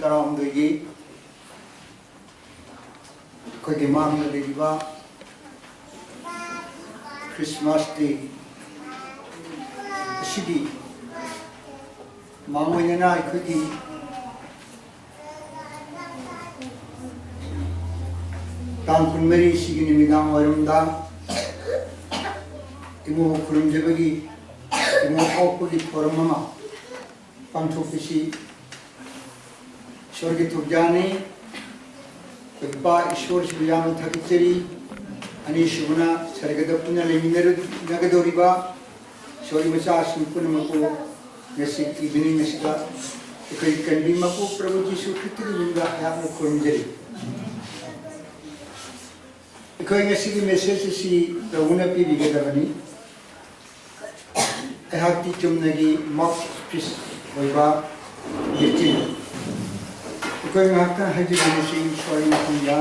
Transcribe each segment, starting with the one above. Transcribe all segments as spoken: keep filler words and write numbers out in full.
ꯇꯔꯥꯍꯨꯝꯗꯣꯏꯒꯤ ꯑꯩꯈꯣꯏꯒꯤ ꯃꯥꯡꯗ ꯂꯩꯔꯤꯕ ꯈ꯭ꯔꯤꯁꯃꯥꯁ ꯗꯦ ꯑꯁꯤꯒꯤ ꯃꯥꯡꯑꯣꯏꯅꯅ ꯑꯩꯈꯣꯏꯒꯤ ꯇꯥꯡ ꯀꯨꯟꯃꯔꯤ ꯁꯤꯒꯤ ꯅꯨꯃꯤꯗꯥꯡ ꯋꯥꯏꯔꯝꯗ ꯏꯕꯨꯡꯉꯣ ꯈꯨꯔꯨꯝꯖꯕꯒꯤ, ꯏꯕꯨꯡꯉꯣ ꯑꯣꯛꯄꯒꯤ ꯊꯧꯔꯝ ꯑꯃ ꯄꯥꯡꯊꯣꯛꯄꯁꯤ ꯏꯁꯣꯔꯒꯤ ꯊꯧꯖꯥꯜꯅꯤ꯫ ꯑꯩꯈꯣꯏ ꯏꯄꯥ ꯏꯁꯣꯔꯁꯤꯕꯨ ꯌꯥꯝꯅ ꯊꯥꯒꯠꯆꯔꯤ꯫ ꯑꯅꯤꯁꯨꯕꯅ ꯁꯔꯒꯗ ꯄꯨꯟꯅ ꯂꯩꯃꯤꯟꯅꯒꯗꯧꯔꯤꯕ ꯏꯁꯣꯔꯒꯤ ꯃꯆꯥꯁꯤꯡ ꯄꯨꯝꯅꯃꯛꯄꯨ ꯉꯁꯤ evening ꯑꯁꯤꯗ ꯑꯩꯈꯣꯏ ꯀꯟꯕꯤ ꯃꯄꯨ ꯄ꯭ꯔꯚꯨ ꯖꯤꯁꯨ ꯈ꯭ꯔꯤꯁꯇꯒꯤ ꯃꯤꯡꯗ ꯑꯩꯍꯥꯛꯅ ꯈꯨꯔꯨꯝꯖꯔꯤ꯫ ꯑꯩꯈꯣꯏ ꯉꯁꯤꯒꯤ message ꯑꯁꯤ ꯄ꯭ꯔꯚꯨꯅ ꯄꯤꯕꯤꯒꯗꯕꯅꯤ꯫ ꯑꯩꯍꯥꯛꯇꯤ ꯆꯨꯝꯅꯒꯤ mouthpiece ꯑꯣꯏꯕ ꯃꯦꯆꯤꯟ꯫ ꯑꯩꯈꯣꯏ ꯉꯥꯏꯍꯥꯛꯇꯪ ꯍꯥꯏꯖꯕꯤꯔꯁꯤ ꯏꯁꯣꯔꯒꯤ ꯃꯐꯝꯗ꯫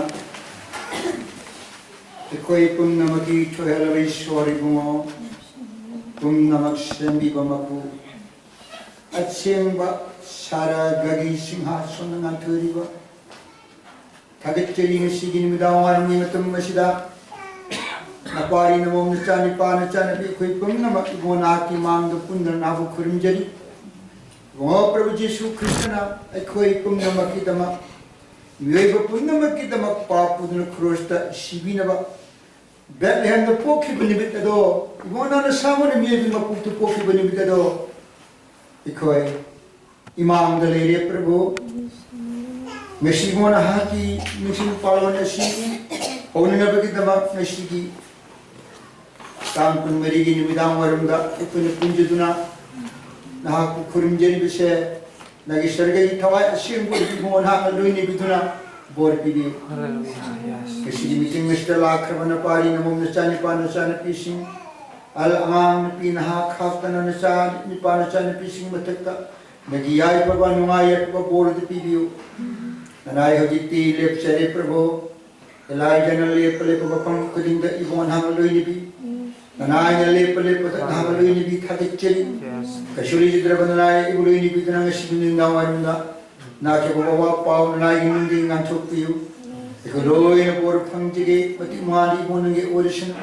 ꯑꯩꯈꯣꯏ ꯄꯨꯝꯅꯃꯛꯀꯤ ꯊꯣꯏꯍꯜꯂꯕ ꯏꯁꯣꯔ ꯏꯕꯨꯡꯉꯣ, ꯄꯨꯝꯅꯃꯛ ꯁꯦꯝꯕꯤꯕ ꯃꯄꯨ, ꯑꯁꯦꯡꯕ ꯁꯔꯒꯒꯤ ꯁꯤꯡꯍꯥꯁꯣꯟꯗ ꯉꯥꯟꯊꯣꯏꯔꯤꯕ, ꯊꯥꯒꯠꯆꯔꯤ ꯉꯁꯤꯒꯤ ꯅꯨꯃꯤꯗꯥꯡ ꯋꯥꯏꯔꯝꯒꯤ ꯃꯇꯝ ꯑꯁꯤꯗ ꯅꯄꯥꯔꯤ ꯅꯃꯣꯝ ꯅꯆꯥꯅꯤꯄꯥ ꯅꯆꯥꯅꯨꯄꯤ ꯑꯩꯈꯣꯏ ꯄꯨꯝꯅꯃꯛ ꯏꯕꯨꯡꯉꯣ ꯅꯍꯥꯛꯀꯤ ꯃꯥꯡꯗ ꯄꯨꯟꯗꯨꯅ ꯅꯍꯥꯛꯄꯨ ꯈꯨꯔꯨꯝꯖꯔꯤ꯫ ꯏꯕꯨꯡꯉꯣ ꯄ꯭ꯔꯚꯨ ꯖꯤꯁꯨ ꯈ꯭ꯔꯤꯁꯇꯅ ꯑꯩꯈꯣꯏ ꯄꯨꯝꯅꯃꯛꯀꯤꯗꯃꯛ, ꯃꯤꯑꯣꯏꯕ ꯄꯨꯝꯅꯃꯛꯀꯤꯗꯃꯛ ꯄꯥꯞ ꯄꯨꯗꯨꯅ ꯈ꯭ꯔꯣꯁꯇ ꯁꯤꯕꯤꯅꯕ ꯕꯦꯠꯂꯦꯍꯦꯝꯗ ꯄꯣꯛꯈꯤꯕ ꯅꯨꯃꯤꯠ ꯑꯗꯣ, ꯏꯕꯨꯡꯉꯣ ꯅꯁꯥꯃꯛꯅ ꯃꯤꯑꯣꯏꯕꯒꯤ ꯃꯄꯣꯛꯇ ꯄꯣꯛꯈꯤꯕ ꯅꯨꯃꯤꯠ ꯑꯗꯣ ꯑꯩꯈꯣꯏ ꯏꯃꯥꯡꯗ ꯂꯩꯔꯦ ꯄ꯭ꯔꯚꯨ꯫ ꯉꯁꯤ ꯏꯕꯨꯡꯉꯣ ꯅꯍꯥꯛꯀꯤ ꯅꯤꯡꯁꯤꯡ ꯄꯥꯂꯣꯟ ꯑꯁꯤ ꯍꯧꯅꯅꯕꯒꯤꯗꯃꯛ ꯉꯁꯤꯒꯤ ꯇꯥꯡ ꯀꯨꯟꯃꯔꯤꯒꯤ ꯅꯨꯃꯤꯗꯥꯡ ꯋꯥꯏꯔꯝꯗ ꯑꯩꯈꯣꯏꯅ ꯄꯨꯟꯖꯗꯨꯅ ꯅꯍꯥꯛꯄꯨ ꯈꯨꯔꯨꯝꯖꯔꯤꯕꯁꯦ ꯅꯪꯒꯤ ꯁꯔꯒꯒꯤ ꯊꯋꯥꯏ ꯑꯁꯦꯡꯕ ꯑꯣꯏꯕ ꯏꯕꯨꯡꯉꯣ ꯅꯍꯥꯛꯅ ꯂꯣꯏꯅꯕꯤꯗꯨꯅ ꯕꯣꯔ ꯄꯤꯕꯤꯌꯨ꯫ Hallelujah. Yes. ꯉꯁꯤꯒꯤ meeting ꯑꯁꯤꯗ ꯂꯥꯛꯈ꯭ꯔꯕ ꯅꯄꯥꯔꯤ ꯅꯃꯣꯝ ꯅꯆꯥꯅꯤꯄꯥ ꯅꯆꯥꯅꯨꯄꯤꯁꯤꯡ, ꯑꯍꯜ ꯑꯉꯥꯡ ꯅꯨꯄꯤ ꯅꯍꯥ ꯈꯥꯛꯇꯅ ꯅꯆꯥ ꯅꯤꯄꯥ ꯅꯆꯥꯅꯨꯄꯤꯁꯤꯡ ꯃꯊꯛꯇ ꯅꯪꯒꯤ ꯌꯥꯏꯐꯕ ꯅꯨꯡꯉꯥꯏ ꯌꯥꯏꯐꯕ ꯕꯣꯔ ꯑꯗꯨ ꯄꯤꯕꯤꯌꯨ꯫ ꯅꯅꯥꯏ ꯍꯧꯖꯤꯛꯇꯤ ꯂꯦꯞꯆꯔꯦ ꯄ꯭ꯔꯚꯨ꯫ ꯑꯦꯂꯥꯏꯖꯥꯅ ꯂꯦꯞꯄ ꯂꯦꯞꯄ ꯃꯐꯝ ꯈꯨꯗꯤꯡꯗ ꯏꯕꯨꯡꯉꯣ ꯅꯍꯥꯛꯅ ꯂꯣꯏꯅꯕꯤ꯫ ꯅꯅꯥꯏꯅ ꯂꯦꯞꯄ ꯂꯦꯞꯄꯗ ꯅꯍꯥꯛꯅ ꯂꯣꯏꯅꯕꯤ ꯊꯥꯒꯠꯆꯔꯤ꯫ Yes. ꯀꯩꯁꯨ ꯂꯩꯖꯗ꯭ꯔꯕ ꯅꯅꯥꯏ ꯏꯕꯨ ꯂꯣꯏꯅꯕꯤꯗꯨꯅ ꯉꯁꯤꯒꯤ ꯅꯨꯡꯗꯥꯡ ꯋꯥꯏꯔꯝꯗ ꯅꯥꯈꯤꯕ ꯕꯕꯥ ꯄꯥꯎ ꯅꯅꯥꯏꯒꯤ ꯃꯤꯡꯗꯒꯤ ꯉꯥꯡꯊꯣꯛꯄꯤꯌꯨ꯫ ꯑꯩꯈꯣꯏ ꯂꯣꯏꯅ ꯕꯣꯔ ꯐꯪꯖꯒꯦ꯫ ꯃꯇꯤꯛ ꯃꯥꯗꯤ ꯏꯕꯨꯡ ꯅꯪꯒꯤ ꯑꯣꯏꯔꯁꯅꯨ꯫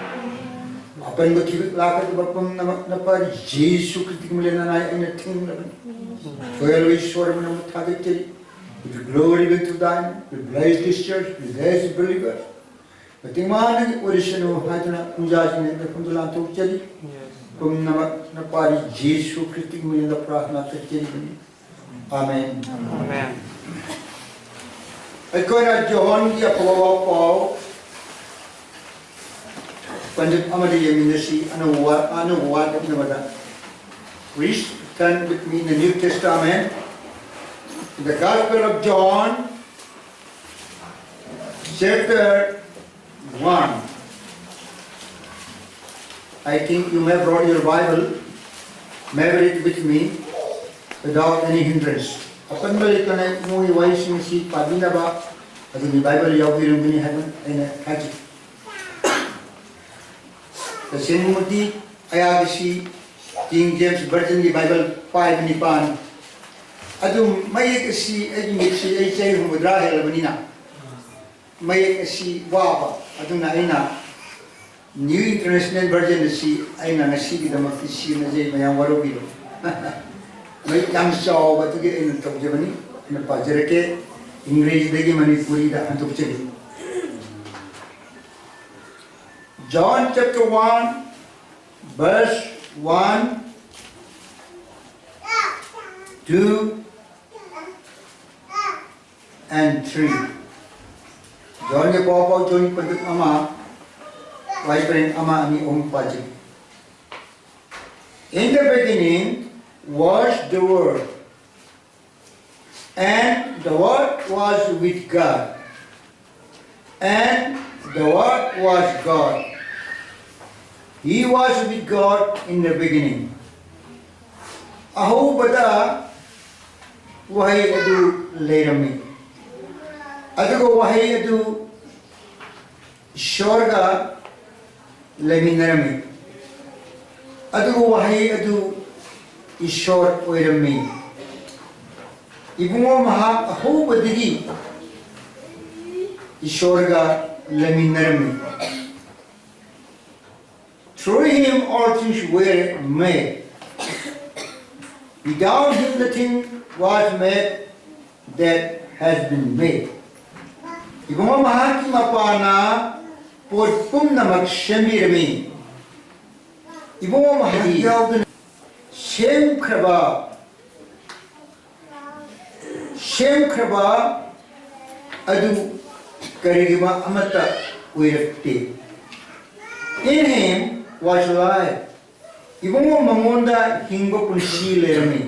ꯑꯄꯟꯕ ꯊꯤꯕ ꯂꯥꯛꯀꯗꯕ ꯄꯨꯝꯅꯃꯛ ꯅꯄꯥꯗꯤ ꯖꯤꯁꯨ ꯈ꯭ꯔꯤꯁꯇꯒꯤ ꯃꯂꯦꯝ ꯅꯅꯥꯏ ꯑꯩꯅ ꯊꯤꯡꯂꯕꯅꯤ꯫ ꯊꯣꯏꯍꯜꯂꯣꯏ ꯏꯁꯣꯔ ꯃꯅꯝ ꯊꯥꯒꯠꯆꯔꯤ꯫ With glory be to thine, we bless this church, we bless the believer. ꯃꯇꯤꯛ ꯃꯥ ꯅꯪꯒꯤ ꯑꯣꯏꯔꯁꯅꯨ ꯍꯥꯏꯗꯨꯅ ꯄꯨꯡꯖꯥꯁꯤꯡ ꯑꯗꯨ ꯄꯨꯡꯗ ꯂꯥꯟꯊꯣꯛꯆꯔꯤ꯫ ꯄꯨꯝꯅꯃꯛ ꯅꯄꯥꯗꯤ ꯖꯤꯁꯨ ꯈ꯭ꯔꯤꯁꯇꯒꯤ ꯃꯃꯤꯡꯗ ꯄ꯭ꯔꯥꯊꯅꯥ ꯇꯧꯖꯔꯤꯕꯅꯤ꯫ ꯑꯃꯦꯟ꯫ ꯑꯃꯦꯟ꯫ ꯑꯩꯈꯣꯏꯅ ꯖꯣꯍꯟꯒꯤ ꯑꯐꯕ ꯄꯥꯎ ꯄꯟꯖꯤꯠ ꯑꯃꯗ ꯌꯦꯡꯃꯤꯟꯅꯁꯤ꯫ ꯑꯅꯧꯕ ꯋꯥ-, ꯑꯅꯧꯕ ꯋꯥ ꯅꯠꯇꯕꯗ. Please turn with me in the New Testament, in the Gospel of John, chapter one. I think you may brought your Bible, may read with me without any hindrance. ꯑꯄꯟꯕ ꯂꯩꯇꯅ ꯏꯃꯨꯡꯒꯤ ꯋꯥꯔꯤꯁꯤꯡ ꯑꯁꯤ ꯄꯥꯕꯤꯅꯕ ꯑꯗꯨꯒꯤ ꯕꯥꯏꯕꯜ ꯌꯥꯎꯕꯤꯔꯝꯒꯅꯤ ꯍꯥꯏꯕ ꯑꯩꯅ ꯊꯥꯖꯩ꯫ ꯇꯁꯦꯡꯕꯃꯛꯇꯤ ꯑꯩꯍꯥꯛꯀꯤꯁꯤ King James Versionꯒꯤ ꯕꯥꯏꯕꯜ ꯄꯥꯏꯕ ꯅꯤꯄꯥꯅꯤ꯫ ꯑꯗꯨ ꯃꯌꯦꯛ ꯑꯁꯤ ꯑꯩꯒꯤ ꯃꯤꯠꯁꯤ ꯑꯩ ꯆꯍꯤ ꯍꯨꯝꯐꯨꯇꯔꯥ ꯍꯦꯜꯂꯕꯅꯤꯅ ꯃꯌꯦꯛ ꯑꯁꯤ ꯋꯥꯕ, ꯑꯗꯨꯅ ꯑꯩꯅ New International Version ꯑꯁꯤ ꯑꯩꯅ ꯉꯁꯤꯒꯤꯗꯃꯛꯇꯤ ꯁꯤꯖꯤꯟꯅꯖꯩ, ꯃꯌꯥꯝ ꯋꯥꯔꯧꯕꯤꯔꯣ꯫ ꯃꯌꯦꯛ ꯌꯥꯝ ꯆꯥꯎꯕ ꯑꯗꯨꯒꯤ ꯑꯩꯅ ꯇꯧꯖꯕꯅꯤ, ꯑꯩꯅ ꯄꯥꯖꯔꯛꯀꯦ, ꯏꯪꯒ꯭ꯔꯦꯖꯤꯗꯒꯤ ꯃꯅꯤꯄꯨꯔꯤꯗ ꯍꯟꯗꯣꯛꯆꯒꯦ꯫ John chapter one, verse one, two, and three. ꯖꯣꯟꯒꯤ ꯄꯥꯎ, ꯄꯥꯎ ꯖꯣꯟ ꯄꯟꯗꯨꯞ ꯑꯃ, ꯋꯥꯍꯩ ꯄꯔꯦꯡ ꯑꯃ, ꯑꯅꯤ, ꯑꯍꯨꯝ ꯄꯥꯖꯒꯦ꯫ In the beginning was the Word, and the Word was with God, and the Word was God. He was with God in the beginning. ꯑꯍꯧꯕꯗ ꯋꯥꯍꯩ ꯑꯗꯨ ꯂꯩꯔꯝꯃꯤ, ꯑꯗꯨꯒ ꯋꯥꯍꯩ ꯑꯗꯨ ꯏꯁꯣꯔꯒ ꯂꯩꯃꯤꯟꯅꯔꯝꯃꯤ, ꯑꯗꯨꯒ ꯋꯥꯍꯩ ꯑꯗꯨ ꯏꯁꯣꯔ ꯑꯣꯏꯔꯝꯃꯤ꯫ ꯏꯕꯨꯡꯉꯣ ꯃꯍꯥꯛ ꯑꯍꯧꯕꯗꯒꯤ ꯏꯁꯣꯔꯒ ꯂꯩꯃꯤꯟꯅꯔꯝꯃꯤ꯫ Through him all things were made. Without him nothing was made that has been made. ꯏꯕꯨꯡꯉꯣ ꯃꯍꯥꯛꯀꯤ ꯃꯄꯥꯅ ꯄꯣꯠ ꯄꯨꯝꯅꯃꯛ ꯁꯦꯝꯕꯤꯔꯝꯃꯤ꯫ ꯏꯕꯨꯡꯉꯣ ꯃꯍꯥꯛ ꯌꯥꯎꯗꯅ ꯁꯦꯝꯈ꯭ꯔꯕ ꯁꯦꯝꯈ꯭ꯔꯕ ꯑꯗꯨ ꯀꯔꯤꯒꯨꯝꯕ ꯑꯃꯠꯇ ꯑꯣꯏꯔꯛꯇꯦ꯫ In him was life. ꯏꯕꯨꯡꯉꯣ ꯃꯉꯣꯟꯗ ꯍꯤꯡꯕ ꯄꯨꯟꯁꯤ ꯂꯩꯔꯝꯃꯤ꯫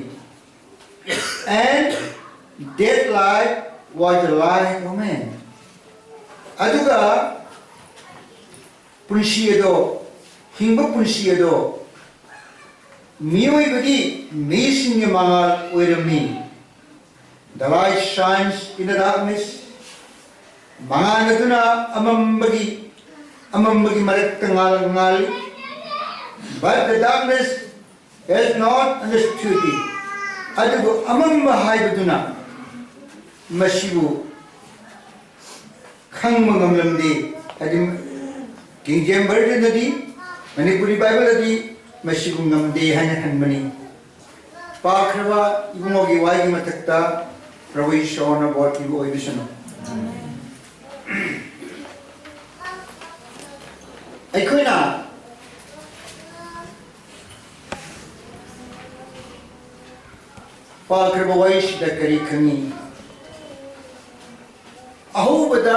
And that life was the light of man. ꯑꯗꯨꯒ ꯄꯨꯟꯁꯤ ꯑꯗꯣ, ꯍꯤꯡꯕ ꯄꯨꯟꯁꯤ ꯑꯗꯣ ꯃꯤꯑꯣꯏꯕꯒꯤ ꯃꯤꯁꯤꯡꯒꯤ ꯃꯉꯥꯜ ꯑꯣꯏꯔꯝꯃꯤ꯫ The light shines in the darkness. ꯃꯉꯥꯜ ꯑꯗꯨꯅ ꯑꯃꯝꯕꯒꯤ ꯑꯃꯝꯕꯒꯤ ꯃꯔꯛꯇ ꯉꯥꯜ ꯉꯥꯜꯂꯤ꯫ But the darkness has not understood it. ꯑꯗꯨꯕꯨ ꯑꯃꯝꯕ ꯍꯥꯏꯕꯗꯨꯅ ꯃꯁꯤꯕꯨ ꯈꯪꯕ ꯉꯝꯂꯝꯗꯦ꯫ ꯍꯥꯏꯗꯤ, ꯀꯤꯡ ꯖꯦꯝ ꯚꯔꯖꯟꯗꯗꯤ, ꯃꯅꯤꯄꯨꯔꯤ ꯕꯥꯏꯕꯜꯗꯗꯤ ꯃꯁꯤꯕꯨ ꯉꯝꯗꯦ ꯍꯥꯏꯅ ꯍꯟꯕꯅꯤ꯫ ꯄꯥꯈ꯭ꯔꯕ ꯏꯕꯨꯡꯉꯣꯒꯤ ꯋꯥꯍꯩꯒꯤ ꯃꯊꯛꯇ ꯄ꯭ꯔꯚꯨ ꯏꯁꯣꯔꯅ ꯕꯣꯔ ꯄꯤꯕ ꯑꯣꯏꯕꯤꯁꯅꯨ꯫ ꯑꯩꯈꯣꯏꯅ ꯄꯥꯈ꯭ꯔꯕ ꯋꯥꯔꯤꯁꯤꯗ ꯀꯔꯤ ꯈꯪꯉꯤ? ꯑꯍꯧꯕꯗ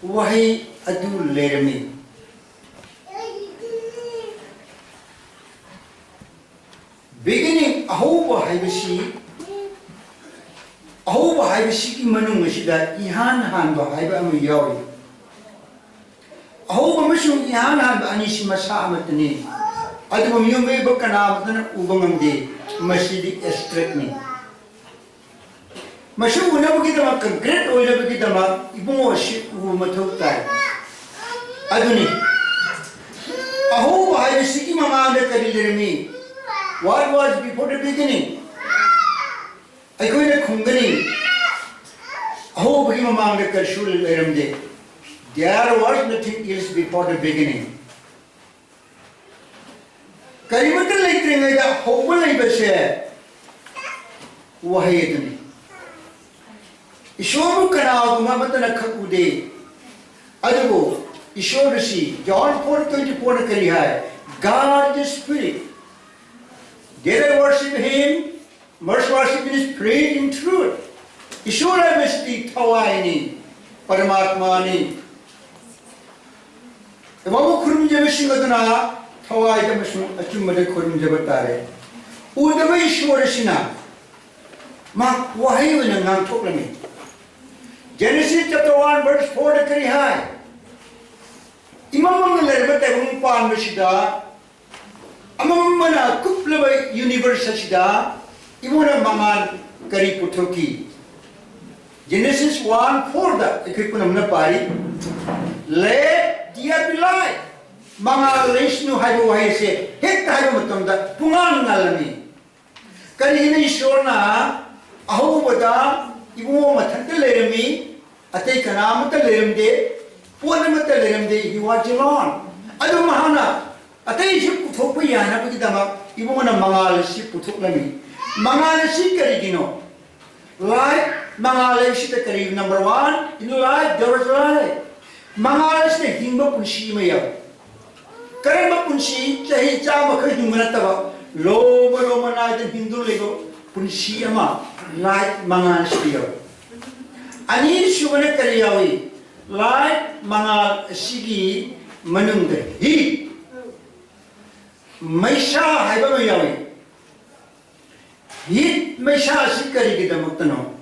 ꯋꯥꯍꯩ ꯑꯗꯨ ꯂꯩꯔꯝꯃꯤ꯫ Beginning, ꯑꯍꯧꯕ ꯍꯥꯏꯕꯁꯤ, ꯑꯍꯧꯕ ꯍꯥꯏꯕꯁꯤꯒꯤ ꯃꯅꯨꯡ ꯑꯁꯤꯗ ꯏꯍꯥꯟ ꯍꯥꯟꯕ ꯍꯥꯏꯕ ꯑꯃ ꯌꯥꯎꯔꯤ꯫ ꯑꯍꯧꯕ ꯑꯃꯁꯨꯡ ꯏꯍꯥꯟ ꯍꯥꯟꯕ ꯑꯅꯤꯁꯤ ꯃꯁꯥ ꯑꯃꯠꯇꯅꯤ꯫ ꯑꯗꯨꯕꯨ ꯃꯤꯑꯣꯏꯕ ꯀꯅꯥ ꯑꯃꯠꯇꯅ ꯎꯕ ꯉꯝꯗꯦ꯫ ꯃꯁꯤꯗꯤ ꯑꯦꯕꯁꯇ꯭ꯔꯦꯛꯅꯤ꯫ ꯃꯁꯤ ꯎꯅꯕꯒꯤꯗꯃꯛ, ꯀꯟꯀ꯭ꯔꯤꯠ ꯑꯣꯏꯅꯕꯒꯤꯗꯃꯛ ꯏꯕꯨꯡꯉꯣ ꯑꯁꯤ ꯎꯕ ꯃꯊꯧ ꯇꯥꯏ꯫ ꯑꯗꯨꯅꯤ, ꯑꯍꯧꯕ ꯍꯥꯏꯕꯁꯤꯒꯤ ꯃꯃꯥꯡꯗ ꯀꯔꯤ ꯂꯩꯔꯝꯃꯤ? What was before the beginning? ꯑꯩꯈꯣꯏꯅ ꯈꯨꯝꯒꯅꯤ, ꯑꯍꯧꯕꯒꯤ ꯃꯃꯥꯡꯗ ꯀꯔꯤꯁꯨ ꯂꯩꯔꯝꯗꯦ꯫ There was nothing else before the beginning. ꯀꯔꯤꯃꯠꯇ ꯂꯩꯇ꯭ꯔꯤꯉꯩꯗ ꯍꯧꯕ ꯂꯩꯕꯁꯦ ꯋꯥꯍꯩ ꯑꯗꯨꯅꯤ꯫ ꯏꯁꯣꯔꯕꯨ ꯀꯅꯥꯒꯨꯝꯕ ꯑꯃꯠꯇꯅ ꯈꯛ ꯎꯗꯦ꯫ ꯑꯗꯨꯕꯨ ꯏꯁꯣꯔ ꯑꯁꯤ John four twenty fourꯅ ꯀꯔꯤ ꯍꯥꯏ? God is spirit. They that worship him must worship in spirit and truth. ꯏꯁꯣꯔ ꯍꯥꯏꯕꯁꯤꯗꯤ ꯊꯋꯥꯏꯅꯤ, ꯄꯔꯃꯥꯠꯃꯥꯅꯤ꯫ ꯏꯕꯨꯡꯉꯣ, ꯈꯨꯔꯨꯝꯖꯕꯁꯤꯡ ꯑꯗꯨꯅ ꯊꯋꯥꯏꯗ ꯑꯃꯁꯨꯡ ꯑꯆꯨꯝꯕꯗ ꯈꯨꯔꯨꯝꯖꯕ ꯇꯥꯔꯦ꯫ ꯎꯗꯕ ꯏꯁꯣꯔ ꯑꯁꯤꯅ ꯃꯍꯥꯛ ꯋꯥꯍꯩ ꯑꯣꯏꯅ ꯉꯥꯡꯊꯣꯛꯂꯝꯃꯤ꯫ Genesis chapter one verse fourꯗ ꯀꯔꯤ ꯍꯥꯏ? ꯏꯃꯝ ꯃꯝꯅ ꯂꯩꯔꯝꯕ ꯇꯥꯏꯕꯪ ꯄꯥꯟꯕꯁꯤꯗ, ꯑꯃꯝꯕꯅ ꯀꯨꯞꯂꯕ universe ꯑꯁꯤꯗ ꯏꯕꯨꯡꯉꯣꯅ ꯃꯉꯥꯜ ꯀꯔꯤ ꯄꯨꯊꯣꯛꯈꯤ? Genesis one fourꯗ ꯑꯩꯈꯣꯏ ꯄꯨꯝꯅꯃꯛꯅ ꯄꯥꯔꯤ, "Let there be light." ꯃꯉꯥꯜ ꯂꯩꯁꯅꯨ ꯍꯥꯏꯕ ꯋꯥꯍꯩ ꯑꯁꯦ ꯍꯦꯛꯇ ꯍꯥꯏꯕ ꯃꯇꯝꯗ ꯄꯨꯡꯉꯥꯟ ꯉꯥꯜꯂꯝꯃꯤ꯫ ꯀꯔꯤꯒꯤꯅꯣ? ꯏꯁꯣꯔꯅ ꯑꯍꯧꯕꯗ ꯏꯕꯨꯡꯉꯣ ꯃꯊꯟꯇ ꯂꯩꯔꯝꯃꯤ, ꯑꯇꯩ ꯀꯅꯥ ꯑꯃꯠꯇ ꯂꯩꯔꯝꯗꯦ, ꯄꯣꯠ ꯑꯃꯠꯇ ꯂꯩꯔꯝꯗꯦ, he was alone. ꯑꯗꯨ ꯃꯍꯥꯛꯅ ꯑꯇꯩꯁꯨ ꯄꯨꯊꯣꯛꯄ ꯌꯥꯅꯕꯒꯤꯗꯃꯛ ꯏꯕꯨꯡꯉꯣꯅ ꯃꯉꯥꯜ ꯑꯁꯤ ꯄꯨꯊꯣꯛꯂꯝꯃꯤ꯫ ꯃꯉꯥꯜ ꯑꯁꯤ ꯀꯔꯤꯒꯤꯅꯣ? Light, ꯃꯉꯥꯜ ꯍꯥꯏꯕꯁꯤꯗ ꯀꯔꯤ? Number one, in light there was life. ꯃꯉꯥꯜ ꯑꯁꯤꯅ ꯍꯤꯡꯕ ꯄꯨꯟꯁꯤ ꯑꯃ ꯌꯥꯎꯏ꯫ ꯀꯔꯝꯕ ꯄꯨꯟꯁꯤ? ꯆꯍꯤ ꯆꯥꯝꯃ ꯈꯛ ꯍꯤꯡꯕ ꯅꯠꯇꯕ, ꯂꯣꯝꯕ ꯂꯣꯝꯕ ꯅꯥꯏꯗꯅ ꯍꯤꯡꯗꯨꯅ ꯂꯩꯕ ꯄꯨꯟꯁꯤ ꯑꯃ light ꯃꯉꯥꯜ ꯑꯁꯤꯗ ꯌꯥꯎꯏ꯫ ꯑꯅꯤꯁꯨꯕꯅ ꯀꯔꯤ ꯌꯥꯎꯏ? Light ꯃꯉꯥꯜ ꯑꯁꯤꯒꯤ ꯃꯅꯨꯡꯗ heat, ꯃꯩꯁꯥ ꯍꯥꯏꯕ ꯑꯃ ꯌꯥꯎꯏ꯫ Heat, ꯃꯩꯁꯥ ꯑꯁꯤ ꯀꯔꯤꯒꯤꯗꯃꯛꯇꯅꯣ?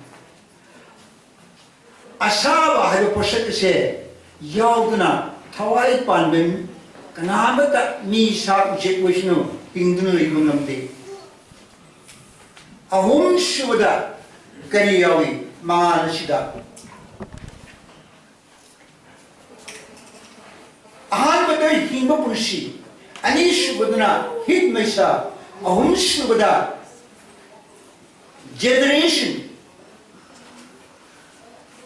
ꯑꯁꯥꯕ ꯍꯥꯏꯕ ꯄꯣꯠꯁꯛ ꯑꯁꯦ ꯌꯥꯎꯗꯅ ꯊꯋꯥꯏ ꯄꯥꯟꯕ ꯀꯅꯥꯃꯠꯇ, ꯃꯤ, ꯁꯥ, ꯎꯆꯦꯛ ꯑꯣꯏꯁꯅꯨ, ꯍꯤꯡꯗꯨꯅ ꯂꯩꯕ ꯉꯝꯗꯦ꯫ ꯑꯍꯨꯝꯁꯨꯕꯗ ꯀꯔꯤ ꯌꯥꯎꯏ ꯃꯉꯥꯜ ꯑꯁꯤꯗ? ꯑꯍꯥꯟꯕꯗ ꯍꯤꯡꯕ ꯄꯨꯟꯁꯤ, ꯑꯅꯤꯁꯨꯕꯗꯅ heat, ꯃꯩꯁꯥ, ꯑꯍꯨꯝꯁꯨꯕꯗ Generation,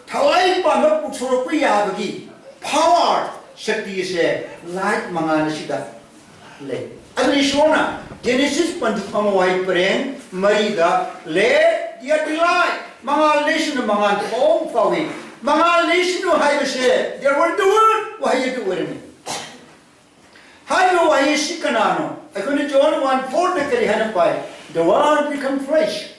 ꯊꯋꯥꯏ ꯄꯥꯟꯕ ꯄꯨꯊꯣꯔꯛꯄ ꯌꯥꯕꯒꯤ power, ꯁꯛꯇꯤ ꯑꯁꯦ light ꯃꯉꯥꯜ ꯑꯁꯤꯗ ꯂꯩ꯫ ꯑꯗꯨꯅ ꯏꯁꯣꯔꯅ Genesis ꯄꯟꯊꯨꯡ ꯑꯃ ꯋꯥꯍꯩ ꯄꯔꯦꯡ ꯃꯔꯤꯗ, "Let there be light", ꯃꯉꯥꯜ ꯂꯩꯁꯅꯨ, ꯃꯉꯥꯜ ꯊꯣꯛ ꯐꯥꯎꯏ꯫ ꯃꯉꯥꯜ ꯂꯩꯁꯅꯨ ꯍꯥꯏꯕꯁꯦ, there were the word, ꯋꯥꯍꯩ ꯑꯗꯨ ꯑꯣꯏꯔꯝꯃꯤ꯫ ꯍꯥꯏꯔꯤꯕ ꯋꯥꯍꯩ ꯑꯁꯤ ꯀꯅꯥꯅꯣ? ꯑꯩꯈꯣꯏꯅ John one four ꯗ ꯀꯔꯤ ꯍꯥꯏꯅ ꯄꯥꯏ? "The word become flesh."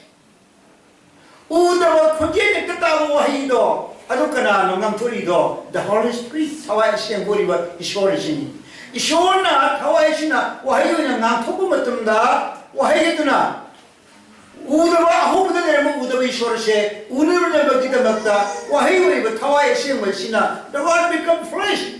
ꯎꯗꯕ ꯈꯣꯟꯖꯦꯜ ꯍꯦꯛꯇ ꯇꯥꯕ ꯋꯥꯍꯩꯗꯣ, ꯑꯗꯨ ꯀꯅꯥꯅꯣ ꯉꯥꯡꯊꯣꯔꯤꯗꯣ? The Holy Spirit, ꯊꯋꯥꯏ ꯑꯁꯦꯡꯕ ꯑꯣꯏꯔꯤꯕ ꯏꯁꯣꯔ ꯑꯁꯤꯅꯤ꯫ ꯏꯁꯣꯔꯅ ꯊꯋꯥꯏ ꯑꯁꯤꯅ ꯋꯥꯍꯩ ꯑꯣꯏꯅ ꯉꯥꯡꯊꯣꯛꯄ ꯃꯇꯝꯗ, ꯋꯥꯍꯩ ꯑꯗꯨꯅ ꯎꯗꯕ, ꯑꯍꯧꯕꯗ ꯂꯩꯔꯝꯕ ꯎꯗꯕ ꯏꯁꯣꯔ ꯑꯁꯦ ꯎꯅꯅꯕꯒꯤꯗꯃꯛꯇ ꯋꯥꯍꯩ ꯑꯣꯏꯔꯤꯕ ꯊꯋꯥꯏ ꯑꯁꯦꯡꯕ ꯑꯁꯤꯅ, the word become flesh,